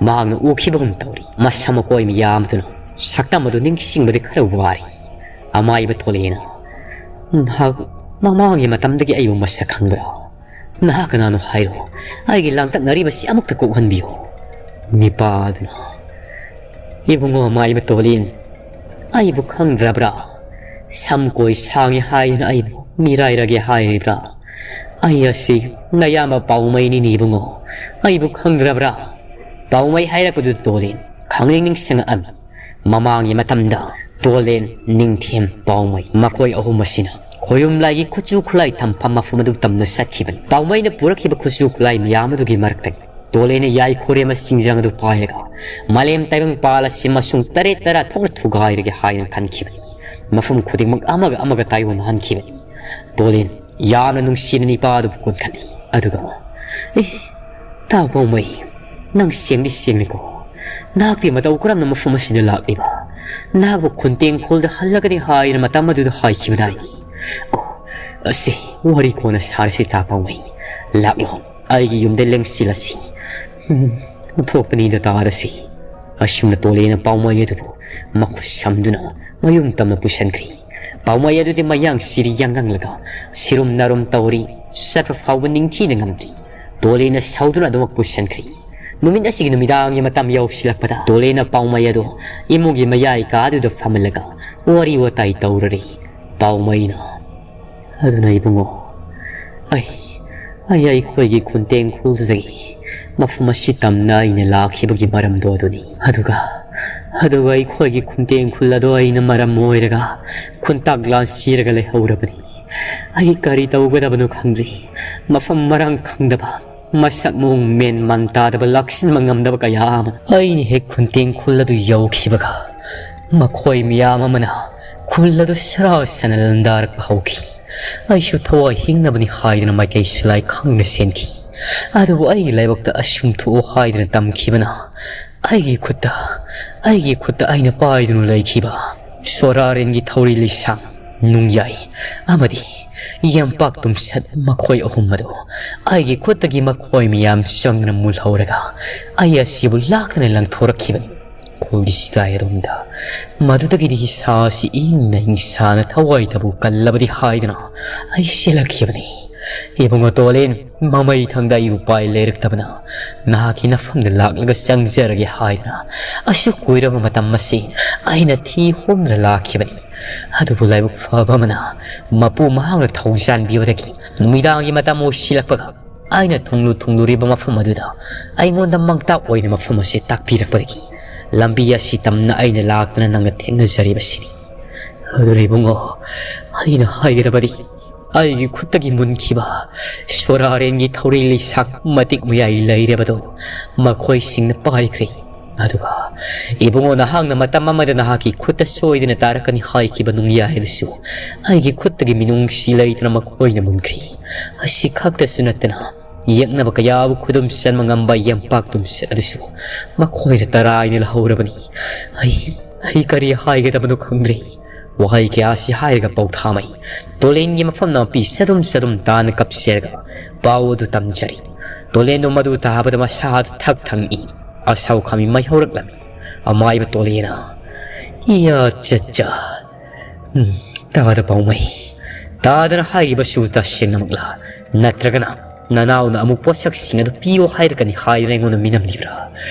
ꯃꯍꯥꯛꯅ ꯎꯈꯤꯕꯒꯨꯝ ꯇꯧꯔꯤ꯫ ꯃꯁꯝ ꯃꯀꯣꯏ ꯃꯤꯌꯥꯝꯗꯨꯅ ꯁꯛꯇꯝ ꯑꯗꯨ ꯅꯤꯡꯁꯤꯡꯕꯗ ꯈꯔ ꯋꯥꯔꯤ꯫ ꯑꯃꯥꯏꯕ ꯇꯣꯂꯦꯅ, "ꯅꯍꯥꯛ ꯃꯃꯥꯡꯒꯤ ꯃꯇꯝꯗꯒꯤ ꯑꯩꯕꯨ ꯃꯁꯛ ꯈꯪꯕ꯭ꯔꯥ? ꯅꯍꯥꯛ ꯀꯅꯥꯅꯣ ꯍꯥꯏꯔꯣ, ꯑꯩꯒꯤ ꯂꯥꯡꯇꯛꯅꯔꯤꯕꯁꯤ ꯑꯃꯨꯛꯇ ꯀꯣꯛꯍꯟꯕꯤꯌꯨ"꯫ ꯅꯤꯄꯥ ꯑꯗꯨꯅ, "ꯏꯕꯨꯡꯉꯣ ꯑꯃꯥꯏꯕ ꯇꯣꯂꯦꯟ, ꯑꯩꯕꯨ ꯈꯪꯗ꯭ꯔꯕ꯭ꯔꯥ? ꯁꯝ ꯀꯣꯏ ꯁꯥꯡꯉꯤ ꯍꯥꯏꯗꯨꯅ ꯑꯩꯕꯨ ꯃꯤꯔꯥꯏꯔꯒꯦ ꯍꯥꯏꯔꯤꯕ꯭ꯔꯥ? ꯑꯩ ꯑꯁꯤ ꯅꯌꯥꯝꯕ ꯄꯥꯎꯃꯩꯅꯤꯅꯦ ꯏꯕꯨꯡꯉꯣ, ꯑꯩꯕꯨ ꯈꯪꯗ꯭ꯔꯕ꯭ꯔꯥ?" ꯄꯥꯎꯃꯩ ꯍꯥꯏꯔꯛꯄꯗꯨꯗ ꯇꯣꯂꯦꯟ ꯈꯪꯅꯤꯡ ꯅꯤꯡꯁꯤꯡꯉꯛꯑꯝꯃꯤ꯫ ꯃꯃꯥꯡꯒꯤ ꯃꯇꯝꯗ ꯇꯣꯂꯦꯟ, ꯅꯤꯡꯊꯦꯝ, ꯄꯥꯎꯃꯩ ꯃꯈꯣꯏ ꯑꯍꯨꯝ ꯑꯁꯤꯅ ꯈꯣꯌꯨꯝ ꯂꯥꯏꯒꯤ ꯈꯨꯠꯁꯨ ꯈꯨꯠꯂꯥꯏ ꯊꯝꯐꯝ ꯃꯐꯝ ꯑꯗꯨ ꯇꯝꯅ ꯆꯠꯈꯤꯕꯅꯤ꯫ ꯄꯥꯎꯃꯩꯅ ꯄꯨꯔꯛꯈꯤꯕ ꯈꯨꯠꯁꯨ ꯈꯨꯠꯂꯥꯏ ꯃꯌꯥꯝ ꯑꯗꯨꯒꯤ ꯃꯔꯛꯇꯒꯤ ꯇꯣꯂꯦꯟꯅ ꯌꯥꯏ ꯈꯣꯔꯦꯝꯕ ꯁꯤꯡꯖꯪ ꯑꯗꯨ ꯄꯥꯏꯔꯒ ꯃꯥꯂꯦꯝ ꯇꯥꯏꯕꯪ ꯄꯥꯜ ꯑꯁꯤ ꯃꯁꯨꯡ ꯇꯔꯦꯠ ꯇꯔꯥ ꯊꯣꯛꯅ ꯊꯨꯒꯥꯏꯔꯒꯦ ꯍꯥꯏꯅ ꯈꯟꯈꯤꯕꯅꯤ꯫ ꯃꯐꯝ ꯈꯨꯗꯤꯡꯃꯛ ꯑꯃꯒ ꯑꯃꯒ ꯇꯥꯏꯑꯣꯟꯅꯍꯟꯈꯤꯕꯅꯤ꯫ ꯇꯣꯂꯦꯟ ꯌꯥꯝꯅ ꯅꯨꯡꯁꯤꯅ ꯅꯤꯄꯥ ꯑꯗꯨꯕꯨ ꯀꯣꯟꯈꯠꯂꯤ꯫ ꯑꯗꯨꯒ, "ꯑꯦ, ꯇꯥꯎ ꯄꯥꯎꯃꯩ, ꯅꯪ ꯁꯦꯡꯗꯤ ꯁꯦꯡꯂꯤꯀꯣ? ꯅꯍꯥꯛꯇꯤ ꯃꯇꯧ ꯀꯔꯝꯅ ꯃꯐꯝ ꯑꯁꯤꯗ ꯂꯥꯛꯂꯤꯕ? ꯅꯍꯥꯛꯄꯨ ꯈꯨꯟꯇꯦꯡꯈꯣꯜꯗ ꯍꯜꯂꯒꯅꯤ ꯍꯥꯏꯅ ꯃꯇꯝ ꯑꯗꯨꯗ ꯍꯥꯏꯈꯤꯕꯗꯥꯏꯅꯦ? ꯑꯣ, ꯑꯁꯤ ꯋꯥꯔꯤ ꯀꯣꯟꯅ ꯁꯥꯔꯁꯤ ꯇꯥ ꯄꯥꯎꯃꯩ꯫ ꯂꯥꯛꯂꯣ, ꯑꯩꯒꯤ ꯌꯨꯝꯗ ꯂꯦꯡꯁꯤꯜꯂꯁꯤ꯫ ꯎꯝ, ꯊꯣꯛꯄꯅꯤꯗ ꯇꯥꯔꯁꯤ"꯫ ꯑꯁꯨꯝꯅ ꯇꯣꯂꯦꯅ ꯄꯥꯎꯃꯩ ꯑꯗꯨꯕꯨ ꯃꯈꯨꯠ ꯁꯝꯗꯨꯅ ꯃꯌꯨꯝ ꯇꯝꯅ ꯄꯨꯁꯤꯟꯈ꯭ꯔꯤ꯫ ꯄꯥꯎꯃꯩ ꯑꯗꯨꯗꯤ ꯃꯌꯥꯡ ꯁꯤꯔꯤ ꯌꯥꯡꯉꯪꯂꯒ ꯁꯤꯔꯨꯝ ꯅꯥꯔꯨꯝ ꯇꯧꯔꯤ, ꯆꯠꯄ ꯐꯥꯎꯕ ꯅꯤꯡꯊꯤꯅ ꯉꯝꯗ꯭ꯔꯤ꯫ ꯇꯣꯂꯦꯅ ꯁꯥꯎꯗꯨꯅ ꯑꯗꯨꯃꯛ ꯄꯨꯁꯤꯟꯈ꯭ꯔꯤ꯫ ꯅꯨꯃꯤꯠ ꯑꯁꯤꯒꯤ ꯅꯨꯃꯤꯗꯥꯡꯒꯤ ꯃꯇꯝ ꯌꯧꯁꯤꯜꯂꯛꯄꯗ ꯇꯣꯂꯦꯅ ꯄꯥꯎꯃꯩ ꯑꯗꯨ ꯏꯃꯨꯡꯒꯤ ꯃꯌꯥꯏ ꯀꯥꯗꯨꯗ ꯐꯝꯍꯜꯂꯒ ꯋꯥꯔꯤ ꯋꯥꯇꯥꯏ ꯇꯧꯔꯔꯤ꯫ ꯄꯥꯎꯃꯩꯅ, "ꯑꯗꯨꯅ ꯏꯕꯨꯡꯉꯣ, ꯑꯩ, ꯑꯩ ꯑꯩꯈꯣꯏꯒꯤ ꯈꯨꯟꯇꯦꯡꯈꯣꯜꯗꯨꯗꯒꯤ ꯃꯐꯝ ꯑꯁꯤ ꯇꯝꯅ ꯑꯩꯅ ꯂꯥꯛꯈꯤꯕꯒꯤ ꯃꯔꯝꯗꯣ ꯑꯗꯨꯅꯤ꯫ ꯑꯗꯨꯒ, ꯑꯗꯨꯒ ꯑꯩꯈꯣꯏꯒꯤ ꯈꯨꯟꯇꯦꯡꯈꯣꯜ ꯑꯗꯣ ꯑꯩꯅ ꯃꯔꯝ ꯑꯣꯏꯔꯒ ꯈꯨꯟꯇꯥꯛ ꯂꯥꯟ ꯁꯤꯔꯒ ꯂꯩꯍꯧꯔꯕꯅꯤ"꯫ ꯑꯩ ꯀꯔꯤ ꯇꯧꯒꯗꯕꯅꯣ ꯈꯪꯗ꯭ꯔꯦ꯫ ꯃꯐꯝ ꯃꯔꯥꯡ ꯈꯪꯗꯕ, ꯃꯁꯛ ꯃꯑꯣꯡ ꯃꯦꯟ ꯃꯥꯟ ꯇꯥꯗꯕ, ꯂꯥꯛꯁꯤꯟꯕ ꯉꯝꯗꯕ ꯀꯌꯥ ꯑꯃ꯫ ꯑꯩꯅ ꯍꯦꯛ ꯈꯨꯟꯇꯦꯡ ꯈꯨꯜ ꯑꯗꯨ ꯌꯧꯈꯤꯕꯒ, ꯃꯈꯣꯏ ꯃꯤꯌꯥꯝ ꯑꯃꯅ ꯈꯨꯜ ꯑꯗꯨ ꯁꯔꯥ ꯁꯅ ꯂꯥꯟꯗꯥꯔꯛꯄ ꯍꯧꯈꯤ꯫ ꯑꯩꯁꯨ ꯊꯋꯥꯏ ꯍꯤꯡꯅꯕꯅꯤ ꯍꯥꯏꯗꯨꯅ ꯃꯥꯏꯀꯩ ꯁꯤꯂꯥꯏ ꯈꯪꯅ ꯆꯦꯟꯈꯤ꯫ ꯑꯗꯨꯕꯨ ꯑꯩꯒꯤ ꯂꯥꯏꯕꯛꯇ ꯑꯁꯨꯝ ꯊꯣꯛꯎ ꯍꯥꯏꯗꯨꯅ ꯇꯝꯈꯤꯕꯅ, ꯑꯩꯒꯤ ꯈꯨꯠꯇ, ꯑꯩꯒꯤ ꯈꯨꯠꯇ ꯑꯩꯅ ꯄꯥꯏꯗꯨꯅ ꯂꯩꯈꯤꯕ ꯁꯣꯔꯥꯔꯦꯟꯒꯤ ꯊꯧꯔꯤ ꯂꯩꯁꯥꯡ, ꯅꯨꯡꯌꯥꯏ ꯑꯃꯗꯤ ꯌꯥꯝꯄꯥꯛ ꯇꯨꯝꯁꯠ, ꯃꯈꯣꯏ ꯑꯍꯨꯝ ꯑꯗꯨ ꯑꯩꯒꯤ ꯈꯨꯠꯇꯒꯤ ꯃꯈꯣꯏ ꯃꯤꯌꯥꯝ ꯆꯪꯗꯨꯅ ꯃꯨꯜꯍꯧꯔꯒ, ꯑꯩ ꯑꯁꯤꯕꯨ ꯂꯥꯛꯇꯅ ꯂꯪꯊꯣꯔꯛꯈꯤꯕꯅꯤ꯫ ꯈꯨꯜꯒꯤ ꯁꯤꯗꯥꯏ ꯑꯗꯣꯝꯗ꯫ ꯃꯗꯨꯗꯒꯤꯗꯤ ꯏꯁꯥ ꯑꯁꯤ ꯏꯪꯅ ꯏꯪꯁꯥꯅ ꯊꯋꯥꯏ ꯇꯕꯨ ꯀꯜꯂꯕꯗꯤ ꯍꯥꯏꯗꯨꯅ ꯑꯩ ꯆꯦꯜꯂꯛꯈꯤꯕꯅꯤ꯫ ꯏꯕꯨꯡꯉꯣ ꯇꯣꯂꯦꯟ, ꯃꯃꯩ ꯊꯪꯗ ꯑꯩ ꯎꯄꯥꯏ ꯂꯩꯔꯛꯇꯕꯅ, ꯅꯍꯥꯛꯀꯤ ꯅꯐꯝꯗ ꯂꯥꯛꯂꯒ ꯆꯪꯖꯔꯒꯦ ꯍꯥꯏꯗꯨꯅ ꯑꯁꯨꯛ ꯀꯨꯏꯔꯕ ꯃꯇꯝ ꯑꯁꯤ ꯑꯩꯅ ꯊꯤ ꯍꯣꯝꯗꯨꯅ ꯂꯥꯛꯈꯤꯕꯅꯤ꯫ ꯑꯗꯨꯕꯨ ꯂꯥꯏꯕꯛ ꯐꯕ ꯑꯃꯅ, ꯃꯄꯨ ꯃꯍꯥꯛꯅ ꯊꯧꯖꯥꯟꯕꯤꯕꯗꯒꯤ ꯅꯨꯃꯤꯗꯥꯡꯒꯤ ꯃꯇꯝ ꯑꯣꯏꯁꯤꯜꯂꯛꯄꯒ, ꯑꯩꯅ ꯊꯨꯡꯂꯨ ꯊꯨꯡꯂꯨꯔꯤꯕ ꯃꯐꯝ ꯑꯗꯨꯗ ꯑꯩꯉꯣꯟꯗ ꯃꯥꯡꯇꯥꯛ ꯑꯣꯏꯅ ꯃꯐꯝ ꯑꯁꯤ ꯇꯥꯛꯄꯤꯔꯛꯄꯗꯒꯤ, ꯂꯝꯕꯤ ꯑꯁꯤ ꯇꯝꯅ ꯑꯩꯅ ꯂꯥꯛꯇꯨꯅ ꯅꯪꯒ ꯊꯦꯡꯅꯖꯔꯤꯕꯁꯤꯅꯤ꯫ ꯑꯗꯨꯅ ꯏꯕꯨꯡꯉꯣ, ꯑꯩꯅ ꯍꯥꯏꯒꯗꯕꯗꯤ, ꯑꯩꯒꯤ ꯈꯨꯠꯇꯒꯤ ꯃꯨꯟꯈꯤꯕ ꯁꯣꯔꯥꯔꯦꯟꯒꯤ ꯊꯧꯔꯤ ꯂꯩꯁꯥꯛ ꯃꯇꯤꯛ ꯃꯌꯥꯏ ꯂꯩꯔꯕꯗꯨ ꯃꯈꯣꯏꯁꯤꯡꯅ ꯄꯥꯏꯈ꯭ꯔꯦ꯫ ꯑꯗꯨꯒ ꯏꯕꯨꯡꯉꯣ, ꯅꯍꯥꯛꯅ ꯃꯇꯝ ꯑꯃꯗ ꯅꯍꯥꯛꯀꯤ ꯈꯨꯠꯇ ꯁꯣꯏꯗꯅ ꯇꯥꯔꯛꯀꯅꯤ ꯍꯥꯏꯈꯤꯕ ꯅꯨꯡꯌꯥꯏ ꯑꯗꯨꯁꯨ ꯑꯩꯒꯤ ꯈꯨꯠꯇꯒꯤ ꯃꯤꯅꯨꯡꯁꯤ ꯂꯩꯇꯅ ꯃꯈꯣꯏꯅ ꯃꯨꯟꯈ꯭ꯔꯦ꯫ ꯑꯁꯤ ꯈꯛꯇꯁꯨ ꯅꯠꯇꯅ, ꯌꯦꯛꯅꯕ ꯀꯌꯥꯕꯨ ꯈꯨꯗꯨꯝ ꯆꯟꯕ ꯉꯝꯕ ꯌꯥꯝꯄꯥꯛ ꯇꯨꯝꯁꯤꯠ ꯑꯗꯨꯁꯨ ꯃꯈꯣꯏꯅ ꯇꯔꯥꯏꯅ ꯂꯧꯍꯧꯔꯕꯅꯤ꯫ ꯑꯩ, ꯑꯩ ꯀꯔꯤ ꯍꯥꯏꯒꯗꯕꯅꯣ ꯈꯪꯗ꯭ꯔꯦ꯫ ꯋꯥꯍꯩ ꯀꯌꯥꯁꯤ ꯍꯥꯏꯔꯒ ꯄꯧꯊꯥꯃꯩ ꯇꯣꯂꯦꯟꯒꯤ ꯃꯐꯝ ꯅꯥꯄꯤ ꯆꯗꯨꯝ ꯆꯗꯨꯝ ꯇꯥꯅ ꯀꯞꯆꯔꯒ ꯄꯥꯎ ꯑꯗꯨ ꯇꯝꯖꯔꯤ꯫ ꯇꯣꯂꯦꯟꯗꯨ ꯃꯗꯨ ꯇꯥꯕꯗ ꯃꯁꯥꯗꯨ ꯊꯛ ꯊꯪꯏ꯫ ꯑꯁꯥꯎ ꯈꯥꯃꯤ ꯃꯩ ꯍꯧꯔꯛꯂꯝꯃꯤ꯫ ꯑꯃꯥꯏꯕ ꯇꯣꯂꯦꯟꯅ, "ꯏꯌꯥ ꯆꯠꯆꯥ꯫ ꯎꯝ, ꯇꯥꯗ ꯄꯥꯎꯃꯩ꯫ ꯇꯥꯗꯅ ꯍꯥꯏꯔꯤꯕꯁꯨ ꯇꯁꯦꯡꯅꯃꯛꯂꯥ? ꯅꯠꯇ꯭ꯔꯒꯅ ꯅꯅꯥꯎꯅ ꯑꯃꯨꯛ ꯄꯣꯠꯁꯛꯁꯤꯡ ꯑꯗꯨ ꯄꯤꯌꯣ ꯍꯥꯏꯔꯛꯀꯅꯤ ꯍꯥꯏꯗꯨꯅ ꯑꯩꯉꯣꯟꯗ ꯃꯤꯅꯝꯂꯤꯕ꯭ꯔꯥ?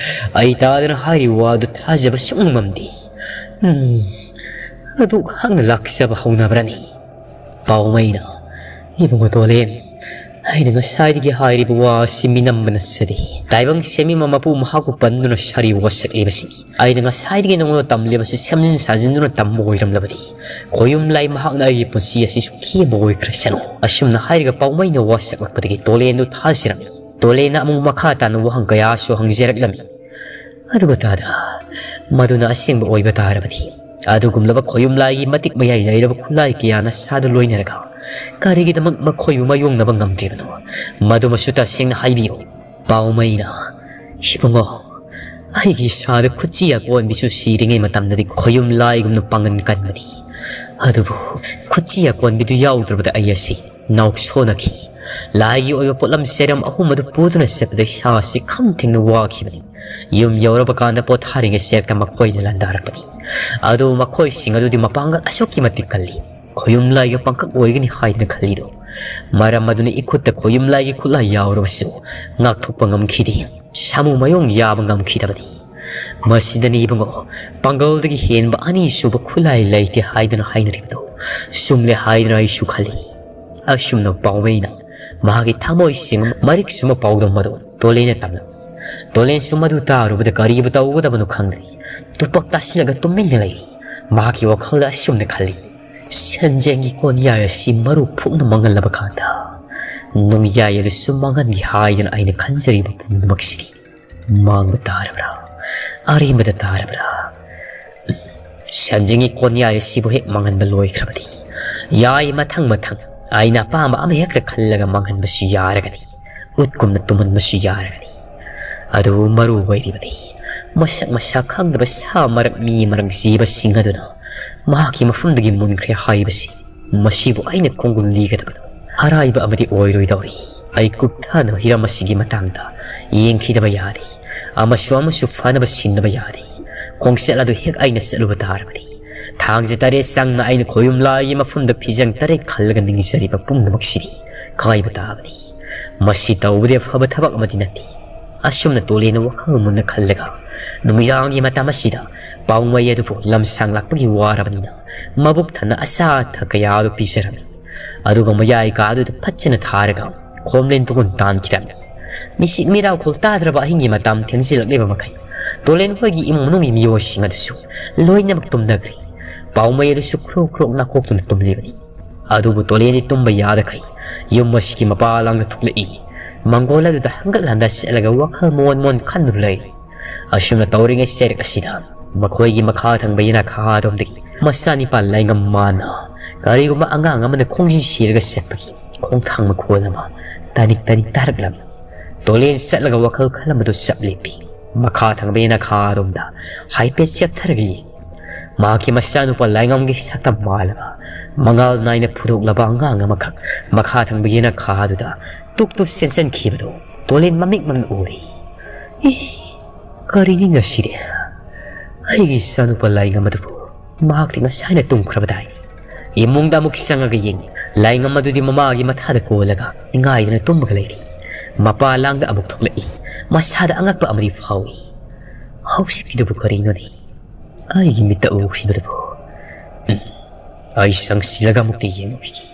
ꯑꯩ ꯇꯥꯗꯅ ꯍꯥꯏꯔꯤꯕ ꯋꯥꯗꯨ ꯊꯥꯖꯕ ꯁꯨꯡꯉꯝ ꯉꯝꯗꯦ꯫ ꯎꯝ, ꯑꯗꯨ ꯍꯛꯅ ꯂꯥꯛꯆꯕ ꯍꯧꯅꯕ꯭ꯔꯅꯤ?" ꯄꯥꯎꯃꯩꯅ, "ꯏꯕꯨꯡꯉꯣ ꯇꯣꯂꯦꯟ, ꯑꯩꯅ ꯉꯁꯥꯏꯗꯒꯤ ꯍꯥꯏꯔꯤꯕ ꯋꯥ ꯑꯁꯤ ꯃꯤꯅꯝꯕ ꯅꯠꯆꯗꯦ꯫ ꯇꯥꯏꯕꯪ ꯁꯦꯝꯕꯤꯕ ꯃꯄꯨ ꯃꯍꯥꯛꯄꯨ ꯄꯟꯗꯨꯅ ꯁꯥꯔꯤ ꯋꯥꯁꯛꯂꯤꯕꯁꯤ꯫ ꯑꯩꯅ ꯉꯁꯥꯏꯗꯒꯤ ꯅꯉꯣꯟꯗ ꯇꯝꯂꯤꯕꯁꯤ ꯁꯦꯝꯖꯤꯟ ꯁꯥꯖꯤꯟꯗꯨꯅ ꯇꯝꯕ ꯑꯣꯏꯔꯝꯂꯕꯗꯤ, ꯈꯣꯌꯨꯝ ꯂꯥꯏ ꯃꯍꯥꯛꯅ ꯑꯩꯒꯤ ꯄꯨꯟꯁꯤ ꯑꯁꯤꯁꯨ ꯈꯦꯕ ꯑꯣꯏꯈ꯭ꯔꯁꯅꯨ꯫ ꯑꯁꯨꯝꯅ ꯍꯥꯏꯔꯒ ꯄꯥꯎꯃꯩꯅ ꯋꯥꯁꯛꯂꯛꯄꯗꯒꯤ ꯇꯣꯂꯦꯟꯗꯨ ꯊꯥꯖꯔꯝꯃꯤ꯫ ꯇꯣꯂꯦꯟꯅ ꯑꯃꯨꯛ ꯃꯈꯥ ꯇꯥꯅ ꯋꯥꯍꯪ ꯀꯌꯥꯁꯨ ꯍꯪꯖꯔꯛꯂꯝꯃꯤ꯫ ꯑꯗꯨꯒ ꯇꯥꯗ, ꯃꯗꯨꯅ ꯑꯁꯦꯡꯕ ꯑꯣꯏꯕ ꯇꯥꯔꯕꯗꯤ, ꯑꯗꯨꯒꯨꯝꯂꯕ ꯈꯣꯌꯨꯝ ꯂꯥꯏꯒꯤ ꯃꯇꯤꯛ ꯃꯌꯥꯏ ꯂꯩꯔꯕ ꯈꯨꯠꯂꯥꯏ ꯀꯌꯥꯅ ꯁꯥꯗꯨ ꯂꯣꯏꯅꯔꯒ ꯀꯔꯤꯒꯤꯗꯃꯛ ꯃꯈꯣꯏꯕꯨ ꯃꯥꯌꯣꯛꯅꯕ ꯉꯝꯗ꯭ꯔꯤꯕꯅꯣ? ꯃꯗꯨꯃꯁꯨ ꯇꯁꯦꯡꯅ ꯍꯥꯏꯕꯤꯌꯨ꯫ ꯄꯥꯎꯃꯩꯅ, ꯏꯕꯨꯡꯉꯣ, ꯑꯩꯒꯤ ꯏꯁꯥꯗ ꯈꯨꯠꯆꯤ ꯑꯀꯣꯟꯕꯤꯁꯨ ꯁꯤꯔꯤꯉꯩ ꯃꯇꯝꯗꯗꯤ ꯈꯣꯌꯨꯝ ꯂꯥꯏꯒꯨꯝꯅ ꯄꯥꯡꯒꯟ ꯀꯟꯕꯅꯤ꯫ ꯑꯗꯨꯕꯨ ꯈꯨꯠꯆꯤ ꯑꯀꯣꯟꯕꯤꯗꯨ ꯌꯥꯎꯗ꯭ꯔꯕꯗ ꯑꯩ ꯑꯁꯤ ꯅꯥꯎꯁꯣꯟꯅꯈꯤ꯫ ꯂꯥꯏꯒꯤ ꯑꯣꯏꯕ ꯄꯣꯠꯂꯝ ꯆꯩꯔꯝ ꯑꯍꯨꯝ ꯑꯗꯨ ꯄꯨꯗꯨꯅ ꯆꯠꯄꯗ ꯏꯁꯥ ꯑꯁꯤ ꯈꯝ ꯊꯦꯡꯅ ꯋꯥꯈꯤꯕꯅꯤ꯫ ꯌꯨꯝ ꯌꯧꯔꯕ ꯀꯥꯟꯗ ꯄꯣꯊꯥꯔꯤꯉꯩ ꯆꯦꯛꯇ ꯃꯈꯣꯏꯅ ꯂꯥꯟꯗꯥꯔꯛꯄꯅꯤ꯫ ꯑꯗꯨꯕꯨ ꯃꯈꯣꯏꯁꯤꯡ ꯑꯗꯨꯗꯤ ꯃꯄꯥꯡꯒꯜ ꯑꯁꯨꯛꯀꯤ ꯃꯇꯤꯛ ꯀꯜꯂꯤ꯫ ꯈꯣꯌꯨꯝ ꯂꯥꯏꯒ ꯄꯥꯡꯀꯛ ꯑꯣꯏꯒꯅꯤ ꯍꯥꯏꯗꯅ ꯈꯜꯂꯤꯗꯣ꯫ ꯃꯔꯝ ꯑꯗꯨꯅ ꯏꯈꯨꯠꯇ ꯈꯣꯌꯨꯝ ꯂꯥꯏꯒꯤ ꯈꯨꯠꯂꯥꯏ ꯌꯥꯎꯔꯕꯁꯨ ꯉꯥꯛꯊꯣꯛꯄ ꯉꯝꯈꯤꯗꯦ꯫ ꯁꯥꯃꯨ ꯃꯥꯌꯣꯡ ꯌꯥꯕ ꯉꯝꯈꯤꯗꯕꯅꯤ꯫ ꯃꯁꯤꯗꯅꯤ ꯏꯕꯨꯡꯉꯣ, ꯄꯥꯡꯒꯜꯗꯒꯤ ꯍꯦꯟꯕ ꯑꯅꯤꯁꯨꯕ ꯈꯨꯠꯂꯥꯏ ꯂꯩꯇꯦ ꯍꯥꯏꯗꯅ ꯍꯥꯏꯅꯔꯤꯕꯗꯨ꯫ ꯆꯨꯝꯂꯦ ꯍꯥꯏꯗꯅ ꯑꯩꯁꯨ ꯈꯜꯂꯤ꯫ ꯑꯁꯨꯝꯅ ꯄꯥꯎꯃꯩꯅ ꯃꯍꯥꯛꯀꯤ ꯊꯃꯣꯏ ꯁꯦꯡꯕ ꯃꯔꯤꯛ ꯆꯨꯝꯕ ꯄꯥꯎꯗꯝ ꯑꯗꯨ ꯇꯣꯂꯦꯟꯅ ꯇꯝꯂꯝꯃꯤ꯫ ꯇꯣꯂꯦꯟꯁꯨ ꯃꯗꯨ ꯇꯥꯔꯨꯕꯗ ꯀꯔꯤꯕꯨ ꯇꯧꯒꯗꯕꯅꯣ ꯈꯪꯗ꯭ꯔꯦ꯫ ꯇꯨꯄꯛ ꯇꯥꯁꯤꯜꯂꯒ ꯇꯨꯃꯤꯟꯅ ꯂꯩꯔꯤ꯫ ꯃꯍꯥꯛꯀꯤ ꯋꯥꯈꯜꯗ ꯑꯁꯨꯝꯅ ꯈꯜꯂꯤ, ꯁꯦꯟꯖꯦꯡꯒꯤ ꯀꯣꯟꯌꯥꯏ ꯑꯁꯤ ꯃꯔꯨ ꯐꯨꯛꯅ ꯃꯥꯡꯍꯜꯂꯕ ꯀꯥꯟꯗ ꯅꯨꯡꯌꯥꯏ ꯑꯗꯨꯁꯨ ꯃꯥꯡꯍꯟꯒꯦ ꯍꯥꯏꯗꯅ ꯑꯩꯅ ꯈꯟꯖꯔꯤꯕ ꯄꯨꯝꯅꯃꯛꯁꯤꯗꯤ ꯃꯥꯡꯕ ꯇꯥꯔꯕ꯭ꯔꯥ? ꯑꯔꯦꯝꯕꯗ ꯇꯥꯔꯕ꯭ꯔꯥ? ꯁꯦꯟꯖꯦꯡꯒꯤ ꯀꯣꯟꯌꯥꯏ ꯑꯁꯤꯕꯨ ꯍꯦꯛ ꯃꯥꯡꯍꯟꯕ ꯂꯣꯏꯈ꯭ꯔꯕꯗꯤ, ꯌꯥꯏ, ꯃꯊꯪ ꯃꯊꯪ ꯑꯩꯅ ꯑꯄꯥꯝꯕ ꯑꯃ ꯍꯦꯛꯇ ꯈꯜꯂꯒ ꯃꯥꯡꯍꯟꯕꯁꯨ ꯌꯥꯔꯒꯅꯤ, ꯎꯠꯀꯨꯝꯅ ꯇꯨꯝꯍꯟꯕꯁꯨ ꯌꯥꯔꯒꯅꯤ꯫ ꯑꯗꯨꯕꯨ ꯃꯔꯨ ꯑꯣꯏꯔꯤꯕꯗꯤ ꯃꯁꯛ ꯃꯁꯥ ꯈꯪꯗꯕ ꯁꯥ ꯃꯔꯛ ꯃꯤ ꯃꯔꯛ ꯖꯤꯕꯁꯤꯡ ꯑꯗꯨꯅ ꯃꯍꯥꯛꯀꯤ ꯃꯐꯝꯗꯒꯤ ꯃꯨꯟꯈ꯭ꯔꯦ ꯍꯥꯏꯕꯁꯤ꯫ ꯃꯁꯤꯕꯨ ꯑꯩꯅ ꯈꯣꯡꯒꯨꯜ ꯂꯤꯒꯗꯕꯗꯨ ꯑꯔꯥꯏꯕ ꯑꯃꯗꯤ ꯑꯣꯏꯔꯣꯏꯗꯧꯔꯤ꯫ ꯑꯩ ꯀꯨꯞꯊꯅ ꯍꯤꯔꯝ ꯑꯁꯤꯒꯤ ꯃꯇꯥꯡꯗ ꯌꯦꯡꯈꯤꯗꯕ ꯌꯥꯗꯦ꯫ ꯑꯃꯁꯨ ꯑꯃꯁꯨ ꯐꯅꯕ ꯁꯤꯟꯗꯕ ꯌꯥꯗꯦ꯫ ꯈꯣꯡꯆꯠ ꯑꯗꯨ ꯍꯦꯛ ꯑꯩꯅ ꯆꯠꯂꯨꯕ ꯇꯥꯔꯕꯗꯤ, ꯊꯥꯡꯖ ꯇꯔꯦꯠ ꯆꯪꯅ ꯑꯩꯅ ꯈꯣꯌꯨꯝ ꯂꯥꯏꯒꯤ ꯃꯐꯝꯗ ꯐꯤꯖꯪ ꯇꯔꯦꯠ ꯈꯜꯂꯒ ꯅꯤꯡꯖꯔꯤꯕ ꯄꯨꯝꯅꯃꯛꯁꯤꯗꯤ ꯀꯥꯏꯕ ꯇꯥꯕꯅꯤ꯫ ꯃꯁꯤ ꯇꯧꯕꯗꯤ ꯑꯐꯕ ꯊꯕꯛ ꯑꯃꯗꯤ ꯅꯠꯇꯦ꯫ ꯑꯁꯨꯝꯅ ꯇꯣꯂꯦꯟꯅ ꯋꯥꯈꯜ ꯃꯨꯟꯅ ꯈꯜꯂꯒ, ꯅꯨꯃꯤꯗꯥꯡꯒꯤ ꯃꯇꯝ ꯑꯁꯤꯗ ꯄꯥꯎꯃꯩ ꯑꯗꯨꯕꯨ ꯂꯝꯁꯥꯡ ꯂꯥꯛꯄꯒꯤ ꯋꯥꯔꯕꯅꯤꯅ ꯃꯕꯨꯛ ꯊꯟꯅ ꯑꯆꯥ ꯑꯊꯛ ꯀꯌꯥ ꯑꯗꯨ ꯄꯤꯖꯔꯝꯃꯤ꯫ ꯑꯗꯨꯒ ꯃꯌꯥꯏ ꯀꯥꯗꯨꯗ ꯐꯠꯖꯅ ꯊꯥꯔꯒ ꯈꯣꯝꯂꯦꯟ ꯇꯨꯡꯒꯨꯟ ꯇꯥꯟꯈꯤꯔꯝꯃꯤ꯫ ꯃꯤꯁꯤꯛ ꯃꯤꯔꯥꯎꯈꯣꯜ ꯇꯥꯗ꯭ꯔꯕ ꯑꯍꯤꯡꯒꯤ ꯃꯇꯝ ꯊꯦꯡꯖꯤꯜꯂꯛꯂꯤꯕ ꯃꯈꯩ ꯇꯣꯂꯦꯟ ꯍꯣꯏꯒꯤ ꯏꯃꯨꯡ ꯃꯅꯨꯡꯒꯤ ꯃꯤꯑꯣꯏꯁꯤꯡ ꯑꯗꯨꯁꯨ ꯂꯣꯏꯅꯃꯛ ꯇꯨꯝꯅꯈ꯭ꯔꯦ꯫ ꯄꯥꯎꯃꯩ ꯑꯗꯨꯁꯨ ꯈ꯭ꯔꯣꯛ ꯈ꯭ꯔꯣꯛ ꯅꯥꯀꯣꯛꯇꯨꯅ ꯇꯨꯝꯂꯤꯕꯅꯤ꯫ ꯑꯗꯨꯕꯨ ꯇꯣꯂꯦꯟꯗꯤ ꯇꯨꯝꯕ ꯌꯥꯗꯈꯩ ꯌꯨꯝ ꯑꯁꯤꯒꯤ ꯃꯄꯥ ꯂꯥꯡꯗ ꯊꯣꯛꯂꯛꯏ꯫ ꯃꯪꯒꯣꯜ ꯑꯗꯨꯗ ꯍꯪꯒꯠ ꯍꯟꯗ ꯆꯠꯂꯒ ꯋꯥꯈꯜ ꯃꯣꯟ ꯃꯣꯟ ꯈꯟꯗꯨꯅ ꯂꯩꯔꯤ꯫ ꯑꯁꯨꯝꯅ ꯇꯧꯔꯤꯉꯩ ꯆꯩꯔꯛ ꯑꯁꯤꯗ ꯃꯈꯣꯏꯒꯤ ꯃꯈꯥ ꯊꯪꯕ ꯌꯦꯅꯈꯥ ꯑꯗꯣꯝꯗꯒꯤ ꯃꯆꯥꯅꯤꯄꯥ ꯂꯥꯏꯉꯝ ꯃꯥꯅ ꯀꯔꯤꯒꯨꯝꯕ ꯑꯉꯥꯡ ꯑꯃꯅ ꯈꯣꯡꯖꯤ ꯁꯤꯔꯒ ꯆꯠꯄꯒꯤ ꯈꯣꯡꯊꯥꯡ ꯃꯈꯣꯜ ꯑꯃ ꯇꯥꯅꯤꯡ ꯇꯥꯅꯤꯡ ꯇꯥꯔꯛꯂꯝꯃꯤ꯫ ꯇꯣꯂꯦꯟ ꯆꯠꯂꯒ ꯋꯥꯈꯜ ꯈꯜꯂꯝꯕꯗꯨ ꯆꯞ ꯂꯦꯞꯄꯤ꯫ ꯃꯈꯥ ꯊꯪꯕ ꯌꯦꯅꯈꯥ ꯑꯗꯣꯝꯗ ꯍꯥꯏꯐꯦꯠ ꯆꯦꯞꯊꯔꯒ ꯌꯦꯡꯉꯤ꯫ ꯃꯍꯥꯛꯀꯤ ꯃꯆꯥꯅꯨꯄꯥ ꯂꯥꯏꯉꯝꯒꯤ ꯁꯛꯇꯝ ꯃꯥꯜꯂꯕ ꯃꯉꯥꯜ ꯅꯥꯏꯅ ꯐꯨꯗꯣꯛꯂꯕ ꯑꯉꯥꯡ ꯑꯃꯈꯛ ꯃꯈꯥ ꯊꯪꯕ ꯌꯦꯅꯈꯥ ꯑꯗꯨꯗ ꯇꯨꯞ ꯇꯨꯞ ꯆꯦꯟꯁꯤꯟꯈꯤꯕꯗꯨ ꯇꯣꯂꯦꯟ ꯃꯃꯤꯠ ꯃꯪꯅ ꯎꯔꯤ꯫ "ꯏ, ꯀꯔꯤꯅꯤ ꯉꯁꯤꯗꯤ? ꯑꯩꯒꯤ ꯏꯆꯥꯅꯨꯄꯥ ꯂꯥꯏꯉꯝ ꯑꯗꯨꯕꯨ ꯃꯍꯥꯛꯇꯤ ꯉꯁꯥꯏꯅ ꯇꯨꯝꯈ꯭ꯔꯕꯗꯥꯏ?" ꯏꯃꯨꯡꯗ ꯑꯃꯨꯛ ꯆꯪꯉꯒ ꯌꯦꯡꯉꯤ꯫ ꯂꯥꯏꯉꯝ ꯑꯗꯨꯗꯤ ꯃꯃꯥꯒꯤ ꯃꯊꯥꯗ ꯀꯣꯜꯂꯒ ꯅꯤꯡꯉꯥꯏꯗꯅ ꯇꯨꯝꯃꯒ ꯂꯩꯔꯤ꯫ ꯃꯄꯥ ꯂꯥꯡꯗ ꯑꯃꯨꯛ ꯊꯣꯛꯂꯛꯏ꯫ ꯃꯁꯥꯗ ꯑꯉꯛꯄ ꯑꯃꯗꯤ ꯐꯥꯎꯏ꯫ "ꯍꯧꯖꯤꯛꯀꯤꯗꯨꯕꯨ ꯀꯔꯤꯅꯣꯅꯦ? ꯑꯩꯒꯤ ꯃꯤꯠꯇ ꯎꯈꯤꯕꯗꯨꯕꯨ?" "ꯎꯝ, ꯑꯩ ꯆꯪꯁꯤꯜꯂꯒ ꯑꯃꯨꯛꯇ ꯌꯦꯡꯉꯨꯈꯤꯒꯦ꯫"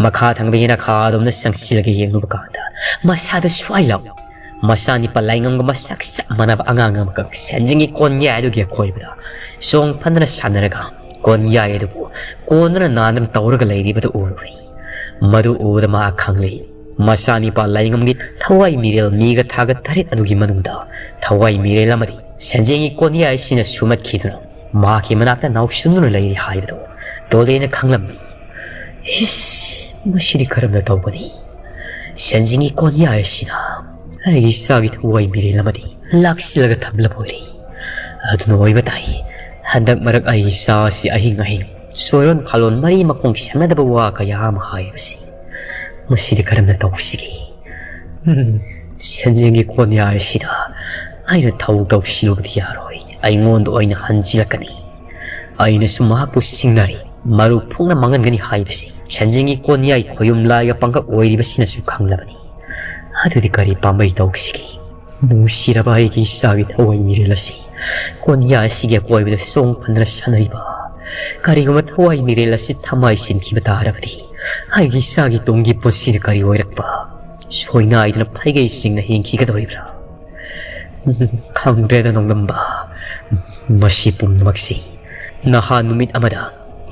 ꯃꯈꯥ ꯊꯪꯕ ꯌꯦꯅꯈꯥ ꯑꯗꯣꯝꯗ ꯆꯪꯁꯤꯜꯂꯒ ꯌꯦꯡꯂꯨꯕ ꯀꯥꯟꯗ ꯃꯁꯥꯗ ꯁ꯭ꯋꯥꯏ ꯂꯥꯎ ꯃꯆꯥꯅꯤꯄꯥ ꯂꯥꯏꯉꯝꯒ ꯃꯁꯛ ꯆꯞ ꯃꯥꯟꯅꯕ ꯑꯉꯥꯡ ꯑꯃꯈꯛ ꯁꯦꯟꯖꯦꯡꯒꯤ ꯀꯣꯟꯌꯥꯏ ꯑꯗꯨꯒꯤ ꯑꯀꯣꯏꯕꯗ ꯆꯣꯡ ꯐꯟꯗꯅ ꯁꯥꯟꯅꯔꯒ ꯀꯣꯟꯌꯥꯏ ꯑꯗꯨꯕꯨ ꯀꯣꯟꯗꯨꯅ ꯅꯥꯟꯗꯨꯅ ꯇꯧꯔꯒ ꯂꯩꯔꯤꯕꯗꯨ ꯎꯔꯨꯏ꯫ ꯃꯗꯨ ꯎꯕꯗ ꯃꯍꯥꯛ ꯈꯪꯂꯦ, ꯃꯆꯥꯅꯤꯄꯥ ꯂꯥꯏꯉꯝꯒꯤ ꯊꯋꯥꯏ ꯃꯤꯔꯦꯜ ꯃꯤꯒ ꯊꯥꯒ ꯇꯔꯦꯠ ꯑꯗꯨꯒꯤ ꯃꯅꯨꯡꯗ ꯊꯋꯥꯏ ꯃꯤꯔꯦꯜ ꯑꯃꯗꯤ ꯁꯦꯟꯖꯦꯡꯒꯤ ꯀꯣꯟꯌꯥꯏ ꯑꯁꯤꯅ ꯁꯨꯃꯠꯈꯤꯗꯨꯅ ꯃꯍꯥꯛꯀꯤ ꯃꯅꯥꯛꯇ ꯅꯥꯎꯁꯨꯝꯗꯨꯅ ꯂꯩꯔꯤ ꯍꯥꯏꯕꯗꯨ ꯇꯣꯂꯦꯅ ꯈꯪꯂꯝꯃꯤ꯫ "ꯏꯁ, ꯃꯁꯤꯗꯤ ꯀꯔꯝꯅ ꯇꯧꯒꯅꯤ? ꯁꯦꯟꯖꯤꯡꯒꯤ ꯀꯣꯟꯌꯥꯏ ꯑꯁꯤꯅ ꯑꯩꯒꯤ ꯏꯆꯥꯒꯤ ꯊꯋꯥꯏ ꯃꯤꯔꯦꯜ ꯑꯃꯗꯤ ꯂꯥꯛꯁꯤꯜꯂꯒ ꯊꯝꯂꯕ ꯑꯣꯏꯔꯦ꯫ ꯑꯗꯨꯅ ꯑꯣꯏꯕ ꯇꯥꯏ, ꯍꯟꯗꯛ ꯃꯔꯛ ꯑꯩꯒꯤ ꯏꯆꯥ ꯑꯁꯤ ꯑꯍꯤꯡ ꯑꯍꯤꯡ ꯆꯣꯏꯔꯣꯟ ꯐꯥꯂꯣꯟ ꯃꯔꯤ ꯃꯈꯣꯡ ꯁꯝꯅꯗꯕ ꯋꯥ ꯀꯌꯥ ꯑꯃ ꯍꯥꯏꯔꯤꯕꯁꯤ꯫ ꯃꯁꯤꯗꯤ ꯀꯔꯝꯅ ꯇꯧꯁꯤꯒꯦ? ꯎꯝ, ꯁꯦꯟꯖꯦꯡꯒꯤ ꯀꯣꯟꯌꯥꯏ ꯑꯁꯤꯗ ꯑꯩꯅ ꯊꯧ ꯇꯧꯁꯤꯜꯂꯨꯕꯗꯤ ꯌꯥꯔꯣꯏ꯫ ꯑꯩꯉꯣꯟꯗ ꯑꯣꯏꯅ ꯍꯟꯖꯤꯜꯂꯛꯀꯅꯤ꯫ ꯑꯩꯅꯁꯨ ꯃꯍꯥꯛꯄꯨ ꯁꯤꯡꯅꯔꯤ꯫ ꯃꯔꯨ ꯐꯨꯡꯅ ꯃꯥꯡꯍꯟꯒꯅꯤ ꯍꯥꯏꯕꯁꯤ ꯁꯦꯟꯖꯦꯡꯒꯤ ꯀꯣꯟꯌꯥꯏ ꯈꯣꯌꯨꯝ ꯂꯥꯏꯒ ꯄꯥꯡꯒꯛ ꯑꯣꯏꯔꯤꯕꯁꯤꯅꯁꯨ ꯈꯪꯂꯕꯅꯤ꯫ ꯑꯗꯨꯗꯤ ꯀꯔꯤ ꯄꯥꯝꯕꯩ ꯇꯧꯁꯤꯒꯦ? ꯅꯨꯡꯁꯤꯔꯕ ꯑꯩꯒꯤ ꯏꯆꯥꯒꯤ ꯊꯋꯥꯏ ꯃꯤꯔꯦꯜ ꯑꯁꯤ ꯀꯣꯟꯌꯥ ꯑꯁꯤꯒꯤ ꯑꯀꯣꯏꯕꯗ ꯆꯣꯡ ꯐꯟꯗꯅ ꯁꯥꯟꯅꯔꯤꯕ꯫ ꯀꯔꯤꯒꯨꯝꯕ ꯊꯋꯥꯏ ꯃꯤꯔꯦꯜ ꯑꯁꯤ ꯊꯃꯥꯏ ꯁꯤꯟꯈꯤꯕ ꯇꯥꯔꯕꯗꯤ ꯑꯩꯒꯤ ꯏꯆꯥꯒꯤ ꯇꯨꯡꯒꯤ ꯄꯨꯟꯁꯤꯗ ꯀꯔꯤ ꯑꯣꯏꯔꯛꯄ? ꯁꯣꯏꯅꯥꯏꯗꯅ ꯐꯩꯒꯩꯁꯤꯡꯅ ꯍꯤꯡꯈꯤꯒꯗꯧꯔꯤꯕ꯭ꯔꯥ? ꯈꯪꯗ꯭ꯔꯦꯗ ꯅꯣꯡꯗꯝꯕ, ꯃꯁꯤ ꯄꯨꯝꯅꯃꯛꯁꯤ꯫ ꯅꯍꯥꯟ ꯅꯨꯃꯤꯠ ꯑꯃꯗ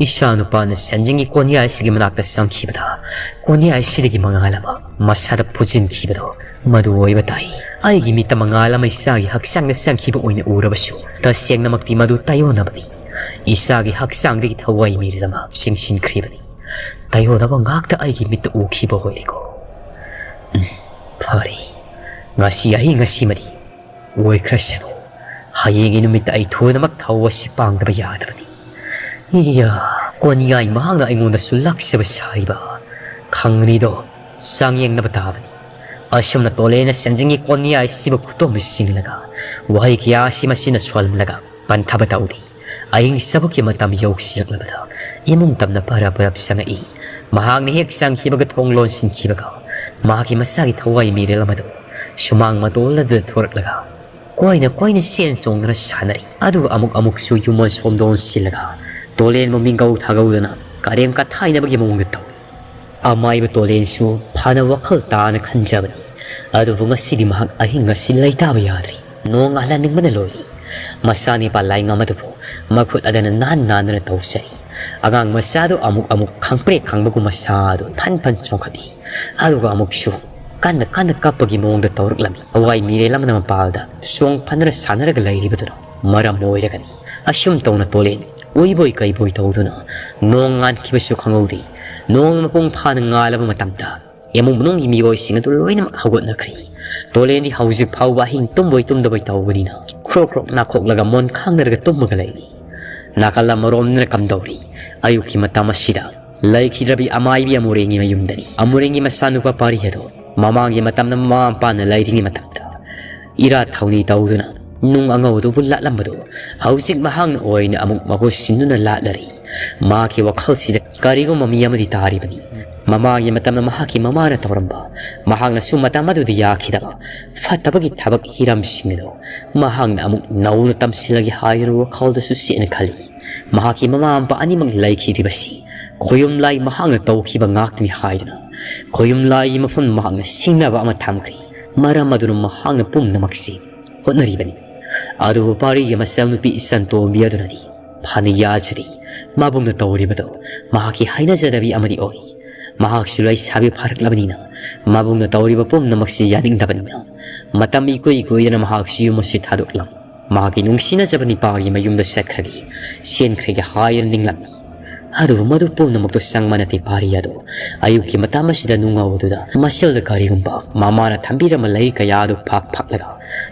ꯏꯆꯥ ꯅꯨꯄꯥꯅ ꯁꯟꯖꯤꯡꯒꯤ ꯀꯣꯟꯌꯥꯏꯁꯤꯒꯤ ꯃꯅꯥꯛꯇ ꯆꯪꯈꯤꯕꯗ, ꯀꯣꯟꯌꯥꯏꯁꯤꯗꯒꯤ ꯃꯉꯥꯜ ꯑꯃ ꯃꯁꯥꯗ ꯐꯨꯖꯤꯟꯈꯤꯕꯗꯣ ꯃꯗꯨ ꯑꯣꯏꯕ ꯇꯥꯏ꯫ ꯑꯩꯒꯤ ꯃꯤꯠꯇ ꯃꯉꯥꯜ ꯑꯃ ꯏꯆꯥꯒꯤ ꯍꯛꯆꯥꯡꯗ ꯆꯪꯈꯤꯕ ꯑꯣꯏꯅ ꯎꯔꯕꯁꯨ, ꯇꯁꯦꯡꯅꯃꯛꯇꯤ ꯃꯗꯨ ꯇꯥꯏꯑꯣꯟꯅꯕꯅꯤ꯫ ꯏꯆꯥꯒꯤ ꯍꯛꯆꯥꯡꯗꯒꯤ ꯊꯋꯥꯏ ꯃꯤꯔꯦꯜ ꯑꯃ ꯆꯤꯡꯁꯤꯟꯈ꯭ꯔꯤꯕꯅꯤ꯫ ꯇꯥꯏꯑꯣꯟꯅꯕ ꯉꯥꯛꯇ ꯑꯩꯒꯤ ꯃꯤꯠꯇ ꯎꯈꯤꯕ ꯑꯣꯏꯔꯦꯀꯣ꯫ ꯎꯝ, ꯐꯔꯦ꯫ ꯉꯁꯤ ꯑꯍꯤꯡ ꯑꯁꯤꯃꯗꯤ ꯑꯣꯏꯈ꯭ꯔꯁꯅꯨ꯫ ꯍꯌꯦꯡꯒꯤ ꯅꯨꯃꯤꯠꯇ ꯑꯩ ꯊꯨꯅꯃꯛ ꯊꯧ ꯑꯁꯤ ꯄꯥꯡꯗꯕ ꯌꯥꯗꯕꯅꯤ꯫ ꯏꯌꯥ, ꯀꯣꯟꯌꯥꯏ ꯃꯍꯥꯛꯅ ꯑꯩꯉꯣꯟꯗꯁꯨ ꯂꯥꯛꯆꯕ ꯁꯥꯔꯤꯕ꯫ ꯈꯪꯒꯅꯤꯗꯣ, ꯆꯥꯡꯌꯦꯡꯅꯕ ꯇꯥꯕꯅꯤ꯫ ꯑꯁꯨꯝꯅ ꯇꯣꯂꯦꯅ ꯁꯦꯟꯖꯤꯡꯒꯤ ꯀꯣꯟꯌꯥꯏꯁꯤꯕꯨ ꯈꯨꯇꯣꯝꯅ ꯁꯤꯡꯂꯒ ꯋꯥꯍꯩ ꯀꯌꯥ ꯑꯁꯤ ꯃꯁꯤꯅ ꯁꯣꯜꯂꯝꯂꯒ ꯄꯟꯊꯕ ꯇꯧꯔꯤ꯫ ꯑꯍꯤꯡ ꯆꯕꯨꯛꯀꯤ ꯃꯇꯝ ꯌꯧꯁꯤꯜꯂꯛꯂꯕꯗ ꯏꯃꯨꯡ ꯇꯝꯅ ꯄꯔꯞ ꯄꯔꯞ ꯆꯪꯉꯛꯏ꯫ ꯃꯍꯥꯛꯅ ꯍꯦꯛ ꯆꯪꯈꯤꯕꯒ ꯊꯣꯡ ꯂꯣꯟꯁꯤꯟꯈꯤꯕꯒ ꯃꯍꯥꯛꯀꯤ ꯃꯁꯥꯒꯤ ꯊꯋꯥꯏ ꯃꯤꯔꯦꯜ ꯑꯃꯗꯣ ꯁꯨꯃꯥꯡ ꯃꯇꯣꯜ ꯑꯗꯨꯗ ꯊꯣꯔꯛꯂꯒ ꯀꯣꯏꯅ ꯀꯣꯏꯅ ꯆꯦꯟ ꯆꯣꯡꯗꯨꯅ ꯁꯥꯟꯅꯔꯤ꯫ ꯑꯗꯨꯒ ꯑꯃꯨꯛ ꯑꯃꯨꯛꯁꯨ ꯌꯨꯝꯑꯣꯟ ꯁꯣꯝꯗ ꯑꯣꯟꯁꯤꯜꯂꯒ ꯇꯣꯂꯦꯟꯕꯨ ꯃꯤꯡꯒꯧ ꯊꯥꯒꯧꯗꯨꯅ ꯀꯔꯦꯝ ꯀꯊꯥꯏꯅꯕꯒꯤ ꯃꯑꯣꯡꯗ ꯇꯧꯏ꯫ ꯑꯃꯥꯏꯕ ꯇꯣꯂꯦꯟꯁꯨ ꯐꯅ ꯋꯥꯈꯜ ꯇꯥꯅ ꯈꯟꯖꯕꯅꯤ꯫ ꯑꯗꯨꯕꯨ ꯉꯁꯤꯗꯤ ꯃꯍꯥꯛ ꯑꯍꯤꯡ ꯑꯁꯤ ꯂꯩꯇꯥꯕ ꯌꯥꯗ꯭ꯔꯤ꯫ ꯅꯣꯡ ꯉꯥꯜꯍꯟꯅꯤꯡꯕꯅ ꯂꯣꯏꯔꯤ꯫ ꯃꯆꯥꯅꯤꯄꯥ ꯂꯥꯏꯉꯝ ꯑꯗꯨꯕꯨ ꯃꯈꯨꯠ ꯑꯗꯨꯅ ꯅꯥꯟ ꯅꯥꯟꯗꯨꯅ ꯇꯧꯖꯔꯤ꯫ ꯑꯉꯥꯡ ꯃꯆꯥꯗꯨ ꯑꯃꯨꯛ ꯑꯃꯨꯛ ꯈꯪꯄ꯭ꯔꯦꯛ ꯈꯪꯕꯒꯨꯝ ꯃꯁꯥꯗꯨ ꯐꯟ ꯐꯟ ꯆꯣꯡꯈꯠꯂꯤ꯫ ꯑꯗꯨꯒ ꯑꯃꯨꯛꯁꯨ ꯀꯟꯅ ꯀꯟꯅ ꯀꯞꯄꯒꯤ ꯃꯑꯣꯡꯗ ꯇꯧꯔꯛꯂꯝꯃꯤ꯫ ꯊꯋꯥꯏ ꯃꯤꯔꯦꯜ ꯑꯃꯅ ꯃꯄꯥꯜꯗ ꯆꯣꯡ ꯐꯟꯗꯨꯅ ꯁꯥꯟꯅꯔꯒ ꯂꯩꯔꯤꯕꯗꯨꯅ ꯃꯔꯝ ꯑꯣꯏꯔꯒꯅꯤ꯫ ꯑꯁꯨꯝ ꯇꯧꯅ ꯇꯣꯂꯦꯟ ꯎꯏꯕꯣꯏ ꯀꯩꯕꯣꯏ ꯇꯧꯗꯨꯅ ꯅꯣꯡ ꯉꯥꯟꯈꯤꯕꯁꯨ ꯈꯪꯍꯧꯗꯦ꯫ ꯅꯣꯡ ꯃꯄꯨꯡ ꯐꯥꯅ ꯉꯥꯜꯂꯕ ꯃꯇꯝꯗ ꯏꯃꯨꯡ ꯃꯅꯨꯡꯒꯤ ꯃꯤꯑꯣꯏꯁꯤꯡ ꯑꯗꯨ ꯂꯣꯏꯅꯃꯛ ꯍꯧꯒꯠꯅꯈ꯭ꯔꯦ꯫ ꯇꯣꯂꯦꯟꯗꯤ ꯍꯧꯖꯤꯛ ꯐꯥꯎꯕ ꯑꯍꯤꯡ ꯇꯨꯝꯕꯣꯏ ꯇꯨꯝꯗꯕꯣꯏ ꯇꯧꯕꯅꯤꯅ ꯈ꯭ꯔꯣꯛ ꯈ꯭ꯔꯣꯛ ꯅꯥꯈꯣꯛꯂꯒ ꯃꯣꯟ ꯈꯥꯡꯅꯔꯒ ꯇꯨꯝꯃꯒ ꯂꯩꯔꯤ꯫ ꯅꯥꯀꯜ ꯑꯃꯔꯣꯝꯗꯅ ꯀꯝꯗꯧꯔꯤ? ꯑꯌꯨꯛꯀꯤ ꯃꯇꯝ ꯑꯁꯤꯗ ꯂꯩꯈꯤꯗ꯭ꯔꯕꯤ ꯑꯃꯥꯏꯕꯤ ꯑꯃꯨꯔꯦꯡꯒꯤ ꯃꯌꯨꯝꯗꯅꯤ꯫ ꯑꯃꯨꯔꯦꯡꯒꯤ ꯃꯆꯥꯅꯨꯄꯥ ꯄꯥꯔꯤ ꯑꯗꯣ ꯃꯃꯥꯡꯒꯤ ꯃꯇꯝꯗ ꯃꯃꯥ ꯃꯄꯥꯅ ꯂꯩꯔꯤꯉꯩ ꯃꯇꯝꯗ ꯏꯔꯥꯠ ꯊꯧꯅꯤ ꯇꯧꯗꯨꯅ ꯅꯨꯡ ꯑꯉꯧꯕꯗꯨꯕꯨ ꯂꯥꯠꯂꯝꯕꯗꯨ ꯍꯧꯖꯤꯛ ꯃꯍꯥꯛꯅ ꯑꯣꯏꯅ ꯑꯃꯨꯛ ꯃꯍꯨꯠ ꯁꯤꯟꯗꯨꯅ ꯂꯥꯠꯂꯔꯤ꯫ ꯃꯍꯥꯛꯀꯤ ꯋꯥꯈꯜꯁꯤꯗ ꯀꯔꯤꯒꯨꯝꯕ ꯃꯤ ꯑꯃꯗꯤ ꯇꯥꯔꯤꯕꯅꯤ꯫ ꯃꯃꯥꯡꯒꯤ ꯃꯇꯝꯗ ꯃꯍꯥꯛꯀꯤ ꯃꯃꯥꯅ ꯇꯧꯔꯝꯕ, ꯃꯍꯥꯛꯅꯁꯨ ꯃꯇꯝ ꯑꯗꯨꯗ ꯌꯥꯈꯤꯗꯕ ꯐꯠꯇꯕꯒꯤ ꯊꯕꯛ ꯍꯤꯔꯝꯁꯤꯡ ꯑꯗꯨ ꯃꯍꯥꯛꯅ ꯑꯃꯨꯛ ꯅꯧꯅ ꯇꯝꯁꯤꯜꯂꯒꯦ ꯍꯥꯏꯗꯨꯅ ꯋꯥꯈꯜꯗꯁꯨ ꯆꯦꯠꯅ ꯈꯜꯂꯤ꯫ ꯃꯍꯥꯛꯀꯤ ꯃꯃꯥ ꯃꯄꯥ ꯑꯅꯤꯃꯛ ꯂꯩꯈꯤꯗ꯭ꯔꯤꯕꯁꯤ ꯈꯣꯌꯨꯝ ꯂꯥꯏ ꯃꯍꯥꯛꯅ ꯇꯧꯈꯤꯕ ꯉꯥꯛꯇꯅꯤ ꯍꯥꯏꯗꯨꯅ ꯈꯣꯌꯨꯝ ꯂꯥꯏꯒꯤ ꯃꯐꯝ ꯃꯍꯥꯛꯅ ꯁꯤꯡꯅꯕ ꯑꯃ ꯊꯝꯈ꯭ꯔꯦ꯫ ꯃꯔꯝ ꯑꯗꯨꯅ ꯃꯍꯥꯛꯅ ꯄꯨꯝꯅꯃꯛꯁꯤ ꯍꯣꯠꯅꯔꯤꯕꯅꯤ꯫ ꯑꯗꯨꯕꯨ ꯄꯥꯔꯤꯒꯤ ꯃꯆꯜꯅꯨꯄꯤ ꯏꯆꯟ ꯇꯣꯝꯕꯤ ꯑꯗꯨꯅꯗꯤ ꯐꯅ ꯌꯥꯖꯗꯦ꯫ ꯃꯕꯨꯡꯅ ꯇꯧꯔꯤꯕꯗꯨ ꯃꯍꯥꯛꯀꯤ ꯍꯩꯅꯖꯗꯕꯤ ꯑꯃꯗꯤ ꯑꯣꯏ꯫ ꯃꯍꯥꯛꯁꯨ ꯂꯩꯁꯥꯕꯤ ꯐꯥꯔꯛꯂꯕꯅꯤꯅ ꯃꯕꯨꯡꯅ ꯇꯧꯔꯤꯕ ꯄꯨꯝꯅꯃꯛꯁꯤ ꯌꯥꯅꯤꯡꯗꯕꯅꯤꯅ ꯃꯇꯝ ꯏꯀꯨꯏ ꯀꯨꯏꯗꯅ ꯃꯍꯥꯛꯁꯨ ꯌꯨꯝ ꯑꯁꯤ ꯊꯥꯗꯣꯛꯂꯝꯃꯤ꯫ ꯃꯍꯥꯛꯀꯤ ꯅꯨꯡꯁꯤꯅꯖꯕ ꯅꯤꯄꯥꯒꯤ ꯃꯌꯨꯝꯗ ꯆꯠꯈ꯭ꯔꯒꯦ, ꯆꯦꯟꯈ꯭ꯔꯒꯦ ꯍꯥꯏꯗꯨꯅ ꯅꯤꯡꯂꯝꯃꯤ꯫ ꯑꯗꯨꯕꯨ ꯃꯗꯨ ꯄꯨꯝꯅꯃꯛꯇꯨ ꯆꯪꯕ ꯅꯠꯇꯦ꯫ ꯄꯥꯔꯤ ꯑꯗꯨ ꯑꯌꯨꯛꯀꯤ ꯃꯇꯝ ꯑꯁꯤꯗ ꯅꯨꯡꯉꯥꯎ ꯑꯗꯨꯗ ꯃꯁꯦꯜꯗ ꯀꯔꯤꯒꯨꯝꯕ ꯃꯃꯥꯅ ꯊꯝꯕꯤꯔꯝꯕ ꯂꯩ ꯀꯌꯥ ꯑꯗꯨ ꯐꯥꯛ ꯐꯥꯛꯂꯒ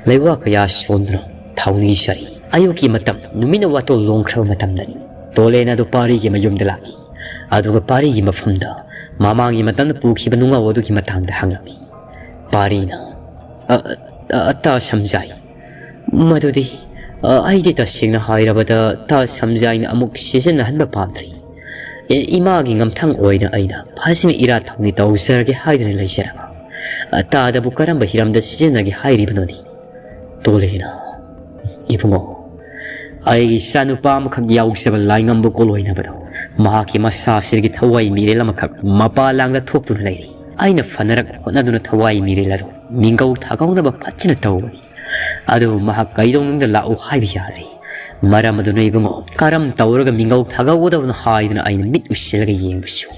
ꯂꯩꯋꯥ ꯀꯌꯥ ꯁꯣꯟꯗꯨꯅ ꯊꯧꯅꯤꯖꯔꯤ꯫ ꯑꯌꯨꯛꯀꯤ ꯃꯇꯝ ꯅꯨꯃꯤꯠꯅ ꯋꯥꯇꯣꯜ ꯂꯣꯡꯈ꯭ꯔꯕ ꯃꯇꯝꯗꯅꯤ꯫ ꯇꯣꯂꯦꯟ ꯑꯗꯨ ꯄꯥꯔꯤꯒꯤ ꯃꯌꯨꯝꯗ ꯂꯥꯛꯏ꯫ ꯑꯗꯨꯒ ꯄꯥꯔꯤꯒꯤ ꯃꯐꯝꯗ ꯃꯃꯥꯡꯒꯤ ꯃꯇꯝꯗ ꯄꯨꯈꯤꯕ ꯅꯨꯡꯉꯥꯎ ꯑꯗꯨꯒꯤ ꯃꯇꯥꯡꯗ ꯍꯪꯂꯝꯃꯤ꯫ ꯄꯥꯔꯤꯅ, "ꯑ, ꯑ, ꯑꯇꯥ ꯁꯝꯖꯥꯏ, ꯃꯗꯨꯗꯤ, ꯑ, ꯑꯩꯗꯤ ꯇꯁꯦꯡꯅ ꯍꯥꯏꯔꯕꯗ ꯇꯥ ꯁꯝꯖꯥꯏꯅ ꯑꯃꯨꯛ ꯁꯤꯖꯤꯟꯅꯍꯟꯕ ꯄꯥꯝꯗ꯭ꯔꯤ꯫ ꯑꯦ, ꯏꯃꯥꯒꯤ ꯉꯝꯊꯪ ꯑꯣꯏꯅ ꯑꯩꯅ ꯐꯖꯅ ꯏꯔꯥꯠ ꯊꯧꯅꯤ ꯇꯧꯖꯔꯒꯦ ꯍꯥꯏꯗꯨꯅ ꯂꯩꯖꯔꯕ꯫ ꯑ, ꯇꯥꯗꯕꯨ ꯀꯔꯝꯕ ꯍꯤꯔꯝꯗ ꯁꯤꯖꯤꯟꯅꯒꯦ ꯍꯥꯏꯔꯤꯕꯅꯣꯅꯦ?" ꯇꯣꯂꯦꯅ, "ꯏꯕꯨꯡꯉꯣ, ꯑꯩꯒꯤ ꯏꯆꯥꯅꯨꯄꯥ ꯑꯃꯈꯛ ꯌꯥꯎꯖꯕ ꯂꯥꯏꯉꯝꯕ ꯀꯣꯂꯣꯏꯅꯕꯗꯣ ꯃꯍꯥꯛꯀꯤ ꯃꯁꯥꯁꯤꯗꯒꯤ ꯊꯋꯥꯏ ꯃꯤꯔꯦꯜ ꯑꯃꯈꯛ ꯃꯄꯥ ꯂꯥꯡꯗ ꯊꯣꯛꯇꯨꯅ ꯂꯩꯔꯤ꯫ ꯑꯩꯅ ꯐꯅꯔꯛ ꯍꯣꯠꯅꯗꯨꯅ ꯊꯋꯥꯏ ꯃꯤꯔꯦꯜ ꯑꯗꯨ ꯃꯤꯡꯒꯧ ꯊꯥꯒꯧꯅꯕ ꯐꯖꯅ ꯇꯧꯕꯅꯤ꯫ ꯑꯗꯨꯕꯨ ꯃꯍꯥꯛ ꯀꯩꯗꯧꯅꯨꯡꯗ ꯂꯥꯛꯎ ꯍꯥꯏꯕ ꯌꯥꯗ꯭ꯔꯦ꯫ ꯃꯔꯝ ꯑꯗꯨꯅ ꯏꯕꯨꯡꯉꯣ, ꯀꯔꯝ ꯇꯧꯔꯒ ꯃꯤꯡꯒꯧ ꯊꯥꯒꯧꯒꯗꯕꯅꯣ ꯍꯥꯏꯗꯨꯅ ꯑꯩꯅ ꯃꯤꯠ ꯎꯏꯁꯤꯜꯂꯒ ꯌꯦꯡꯕꯁꯨ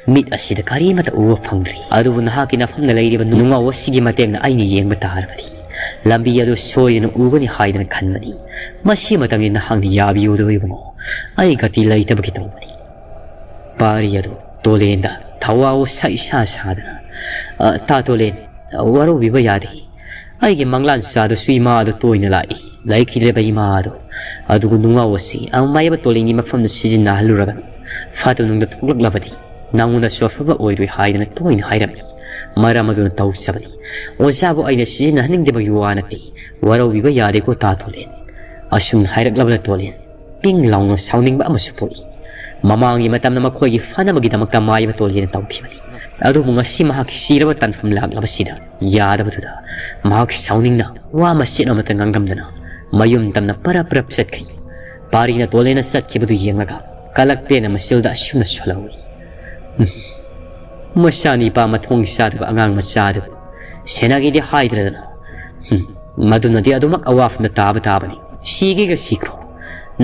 ꯃꯤꯠ ꯑꯁꯤꯗ ꯀꯔꯤꯃꯠꯇ ꯎꯕ ꯐꯪꯗ꯭ꯔꯤ꯫ ꯑꯗꯨꯕꯨ ꯅꯍꯥꯛꯀꯤ ꯅꯐꯝꯗ ꯂꯩꯔꯤꯕ ꯅꯨꯡꯉꯥꯎ ꯑꯁꯤꯒꯤ ꯃꯇꯦꯡꯅ ꯑꯩꯅ ꯌꯦꯡꯕ ꯇꯥꯔꯕꯗꯤ ꯂꯝꯕꯤ ꯑꯗꯨ ꯁꯣꯏꯗꯅ ꯎꯒꯅꯤ ꯍꯥꯏꯗꯅ ꯈꯟꯕꯅꯤ꯫ ꯃꯁꯤꯃꯇꯪꯗꯤ ꯅꯍꯥꯛꯅ ꯌꯥꯕꯤꯌꯨꯗꯣ ꯏꯕꯨꯡꯉꯣ꯫ ꯑꯩ ꯒꯇꯤ ꯂꯩꯇꯕꯒꯤ ꯇꯧꯕꯅꯤ꯫" ꯄꯥꯔꯤ ꯑꯗꯨ ꯇꯣꯂꯦꯟꯗ ꯊꯋꯥꯎ ꯁꯛ ꯏꯁꯥ ꯁꯥꯗꯅ, "ꯑ, ꯇꯥ ꯇꯣꯂꯦꯟ, ꯋꯥꯔꯧꯕꯤꯕ ꯌꯥꯗꯦ꯫ ꯑꯩꯒꯤ ꯃꯪꯂꯥꯟ ꯆꯥꯗꯁꯨ ꯏꯃꯥ ꯑꯗꯨ ꯇꯣꯏꯅ ꯂꯥꯛꯏ꯫ ꯂꯩꯈꯤꯗ꯭ꯔꯦꯕ ꯏꯃꯥ ꯑꯗꯨ꯫ ꯑꯗꯨꯒ ꯅꯨꯡꯉꯥꯎ ꯑꯁꯤ ꯑꯃꯥꯏꯕ ꯇꯣꯂꯦꯟꯒꯤ ꯃꯐꯝꯗ ꯁꯤꯖꯤꯟꯅꯍꯜꯂꯨꯔꯒꯅꯨ꯫ ꯐꯠꯇ ꯅꯨꯡꯗ ꯊꯣꯛꯂꯛꯂꯕꯗꯤ ꯅꯉꯣꯟꯗꯁꯨ ꯑꯐꯕ ꯑꯣꯏꯔꯣꯏ" ꯍꯥꯏꯗꯅ ꯇꯣꯏꯅ ꯍꯥꯏꯔꯝꯃꯤ꯫ ꯃꯔꯝ ꯑꯗꯨꯅ ꯇꯧꯖꯕꯅꯤ꯫ ꯑꯣꯖꯥꯕꯨ ꯑꯩꯅ ꯁꯤꯖꯤꯟꯅꯍꯟꯅꯤꯡꯗꯕꯒꯤ ꯋꯥ ꯅꯠꯇꯦ꯫ ꯋꯥꯔꯧꯕꯤꯕ ꯌꯥꯗꯦꯀꯣ ꯇꯥ ꯇꯣꯂꯦꯟ꯫ ꯑꯁꯨꯝꯅ ꯍꯥꯏꯔꯛꯂꯕꯗ ꯇꯣꯂꯦꯟ ꯄꯤꯡ ꯂꯥꯎꯅ ꯁꯥꯎꯅꯤꯡꯕ ꯑꯃꯁꯨ ꯄꯣꯛꯏ꯫ ꯃꯃꯥꯡꯒꯤ ꯃꯇꯝꯗ ꯃꯈꯣꯏꯒꯤ ꯐꯅꯕꯒꯤꯗꯃꯛꯇ ꯃꯥꯏꯕ ꯇꯣꯂꯦꯟ ꯇꯧꯈꯤꯕꯅꯤ꯫ ꯑꯗꯨꯕꯨ ꯉꯁꯤ ꯃꯍꯥꯛꯀꯤ ꯁꯤꯔꯕ ꯇꯥꯟꯐꯝ ꯂꯥꯛꯂꯕꯁꯤꯗ ꯌꯥꯗꯕꯗꯨꯗ ꯃꯍꯥꯛ ꯁꯥꯎꯅꯤꯡꯅ ꯋꯥ ꯃꯆꯦꯠ ꯑꯃꯠꯇ ꯉꯥꯡꯂꯝꯗꯅ ꯃꯌꯨꯝ ꯇꯝꯅ ꯄꯔꯞ ꯄꯔꯞ ꯆꯠꯈ꯭ꯔꯤ꯫ ꯄꯥꯔꯤꯅ ꯇꯣꯂꯦꯟꯅ ꯆꯠꯈꯤꯕꯗꯨ ꯌꯦꯡꯂꯒ ꯀꯂꯛ ꯄꯦꯟꯅ ꯃꯁꯤꯜꯗ ꯑꯁꯨꯝꯅ ꯁꯣꯜꯍꯧꯏ꯫ "ꯎꯝ, ꯃꯆꯥꯅꯤꯄꯥ ꯃꯊꯣꯡ ꯆꯥꯗꯕ ꯑꯉꯥꯡ ꯃꯆꯥꯗꯨꯕꯨ ꯁꯦꯟꯅꯒꯦꯗꯤ ꯍꯥꯏꯗ꯭ꯔꯗꯅ꯫ ꯍꯨꯝ, ꯃꯗꯨꯅꯗꯤ ꯑꯗꯨꯃꯛ ꯑꯋꯥꯐꯝꯗ ꯇꯥꯕ ꯇꯥꯕꯅꯤ꯫ ꯁꯤꯒꯦꯒ ꯁꯤꯈ꯭ꯔꯣ꯫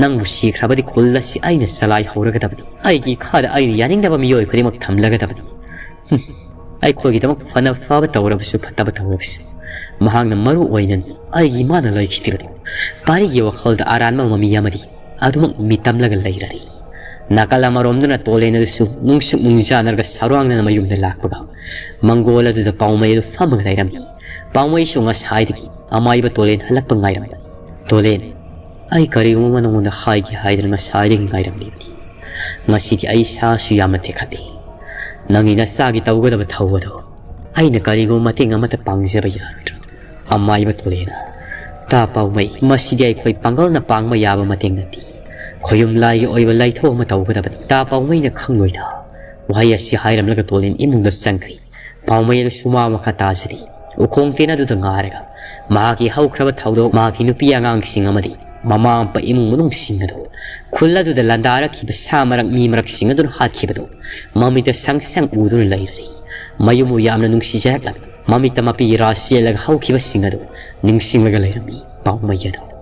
ꯅꯪꯕꯨ ꯁꯤꯈ꯭ꯔꯕꯗꯤ ꯈꯨꯜ ꯑꯁꯤ ꯑꯩꯅ ꯆꯂꯥꯏꯍꯧꯔꯒꯗꯕꯅꯤ꯫ ꯑꯩꯒꯤ ꯏꯈꯥꯗ ꯑꯩꯅ ꯌꯥꯅꯤꯡꯗꯕ ꯃꯤꯑꯣꯏ ꯈꯨꯗꯤꯡꯃꯛ ꯊꯝꯂꯒꯗꯕꯅꯤ꯫ ꯍꯨꯝ, ꯑꯩꯈꯣꯏꯒꯤꯗꯃꯛ ꯐꯅ ꯐꯕ ꯇꯧꯔꯕꯁꯨ ꯐꯠꯇꯕ ꯇꯧꯔꯕꯁꯨ ꯃꯍꯥꯛꯅ ꯃꯔꯨ ꯑꯣꯏꯅ ꯑꯩꯒꯤ ꯏꯃꯥꯅ ꯂꯩꯈꯤꯗ꯭ꯔꯤꯕꯗꯨ ꯄꯥꯔꯤꯒꯤ ꯋꯥꯈꯜꯗ ꯑꯔꯥꯟꯕ ꯃꯃꯤ ꯑꯃꯗꯤ ꯑꯗꯨꯃꯛ ꯃꯤꯇꯝꯂꯒ ꯂꯩꯔꯔꯤ꯫ ꯅꯥꯀꯜ ꯑꯃꯔꯣꯝꯗꯅ ꯇꯣꯂꯦꯟ ꯑꯗꯨꯁꯨ ꯅꯨꯡꯁꯨꯛ ꯅꯨꯡꯖꯥꯅꯔꯒ ꯁꯥꯔꯋꯥꯡꯅꯅ ꯃꯌꯨꯝꯗ ꯂꯥꯛꯄꯒ ꯃꯪꯒꯣꯜ ꯑꯗꯨꯗ ꯄꯥꯎꯃꯩ ꯑꯗꯨ ꯐꯝꯃꯒ ꯂꯩꯔꯝꯃꯤ꯫ ꯄꯥꯎꯃꯩꯁꯨ ꯉꯁꯥꯏꯗꯒꯤ ꯑꯃꯥꯏꯕ ꯇꯣꯂꯦꯟ ꯍꯜꯂꯛꯄ ꯉꯥꯏꯔꯝꯕꯅꯤ꯫ "ꯇꯣꯂꯦꯟ, ꯑꯩ ꯀꯔꯤꯒꯨꯝꯕ ꯅꯉꯣꯟꯗ ꯍꯥꯏꯒꯦ ꯍꯥꯏꯗꯅ ꯉꯁꯥꯏꯗꯒꯤ ꯉꯥꯏꯔꯝꯂꯤꯕꯅꯤ꯫ ꯉꯁꯤꯗꯤ ꯑꯩ ꯏꯁꯥꯁꯨ ꯌꯥꯝꯅ ꯇꯦꯛꯈꯠꯂꯤ꯫ ꯅꯪꯒꯤ ꯅꯆꯥꯒꯤ ꯇꯧꯒꯗꯕ ꯊꯧ ꯑꯗꯣ ꯑꯩꯅ ꯀꯔꯤꯒꯨꯝꯕ ꯃꯇꯦꯡ ꯑꯃꯠꯇ ꯄꯥꯡꯖꯕ ꯌꯥꯔꯣꯏꯗ꯭ꯔꯣ?" ꯑꯃꯥꯏꯕ ꯇꯣꯂꯦꯟꯅ, "ꯇꯥ ꯄꯥꯎꯃꯩ, ꯃꯁꯤꯗꯤ ꯑꯩꯈꯣꯏ ꯄꯥꯡꯒꯜꯅ ꯄꯥꯡꯕ ꯌꯥꯕ ꯃꯇꯦꯡ ꯅꯠꯇꯦ꯫ ꯈꯣꯌꯨꯝ ꯂꯥꯏꯒꯤ ꯑꯣꯏꯕ ꯂꯥꯏꯊꯧ ꯑꯃ ꯇꯧꯒꯗꯕꯅꯤ꯫ ꯇꯥ ꯄꯥꯎꯃꯩꯅ ꯈꯪꯂꯣꯏꯗ?" ꯋꯥꯍꯩ ꯑꯁꯤ ꯍꯥꯏꯔꯝꯂꯒ ꯇꯣꯂꯦꯟ ꯏꯃꯨꯡꯗ ꯆꯪꯈ꯭ꯔꯤ꯫ ꯄꯥꯎꯃꯩ ꯑꯗꯨ ꯁꯨꯃꯥꯡ ꯃꯈꯥ ꯇꯥꯖꯔꯤ꯫ ꯎꯈꯣꯡ ꯇꯦꯟ ꯑꯗꯨꯗ ꯉꯥꯔꯒ ꯃꯍꯥꯛꯀꯤ ꯍꯧꯈ꯭ꯔꯕ ꯊꯧꯗꯣꯛ, ꯃꯍꯥꯛꯀꯤ ꯅꯨꯄꯤ ꯑꯉꯥꯡꯁꯤꯡ ꯑꯃꯗꯤ ꯃꯃꯥ ꯃꯄꯥ ꯏꯃꯨꯡ ꯃꯅꯨꯡꯁꯤꯡ ꯑꯗꯨ ꯈꯨꯜ ꯑꯗꯨꯗ ꯂꯥꯟꯗꯥꯔꯛꯈꯤꯕ ꯁꯥ ꯃꯔꯛ ꯃꯤ ꯃꯔꯛꯁꯤꯡ ꯑꯗꯨꯅ ꯍꯥꯠꯈꯤꯕꯗꯨ ꯃꯃꯤꯠꯇ ꯁꯪ ꯁꯪ ꯎꯗꯨꯅ ꯂꯩꯔꯔꯤ꯫ ꯃꯌꯨꯝꯕꯨ ꯌꯥꯝꯅ ꯅꯨꯡꯁꯤꯖꯔꯛꯂꯕ ꯃꯃꯤꯠꯇ ꯃꯄꯤꯒꯤ ꯔꯥ ꯆꯦꯜꯂꯒ ꯍꯧꯈꯤꯕꯁꯤꯡ ꯑꯗꯨ ꯅꯤꯡꯁꯤꯡꯂꯒ ꯂꯩꯔꯝꯃꯤ ꯄꯥꯎꯃꯩ ꯑꯗꯨ꯫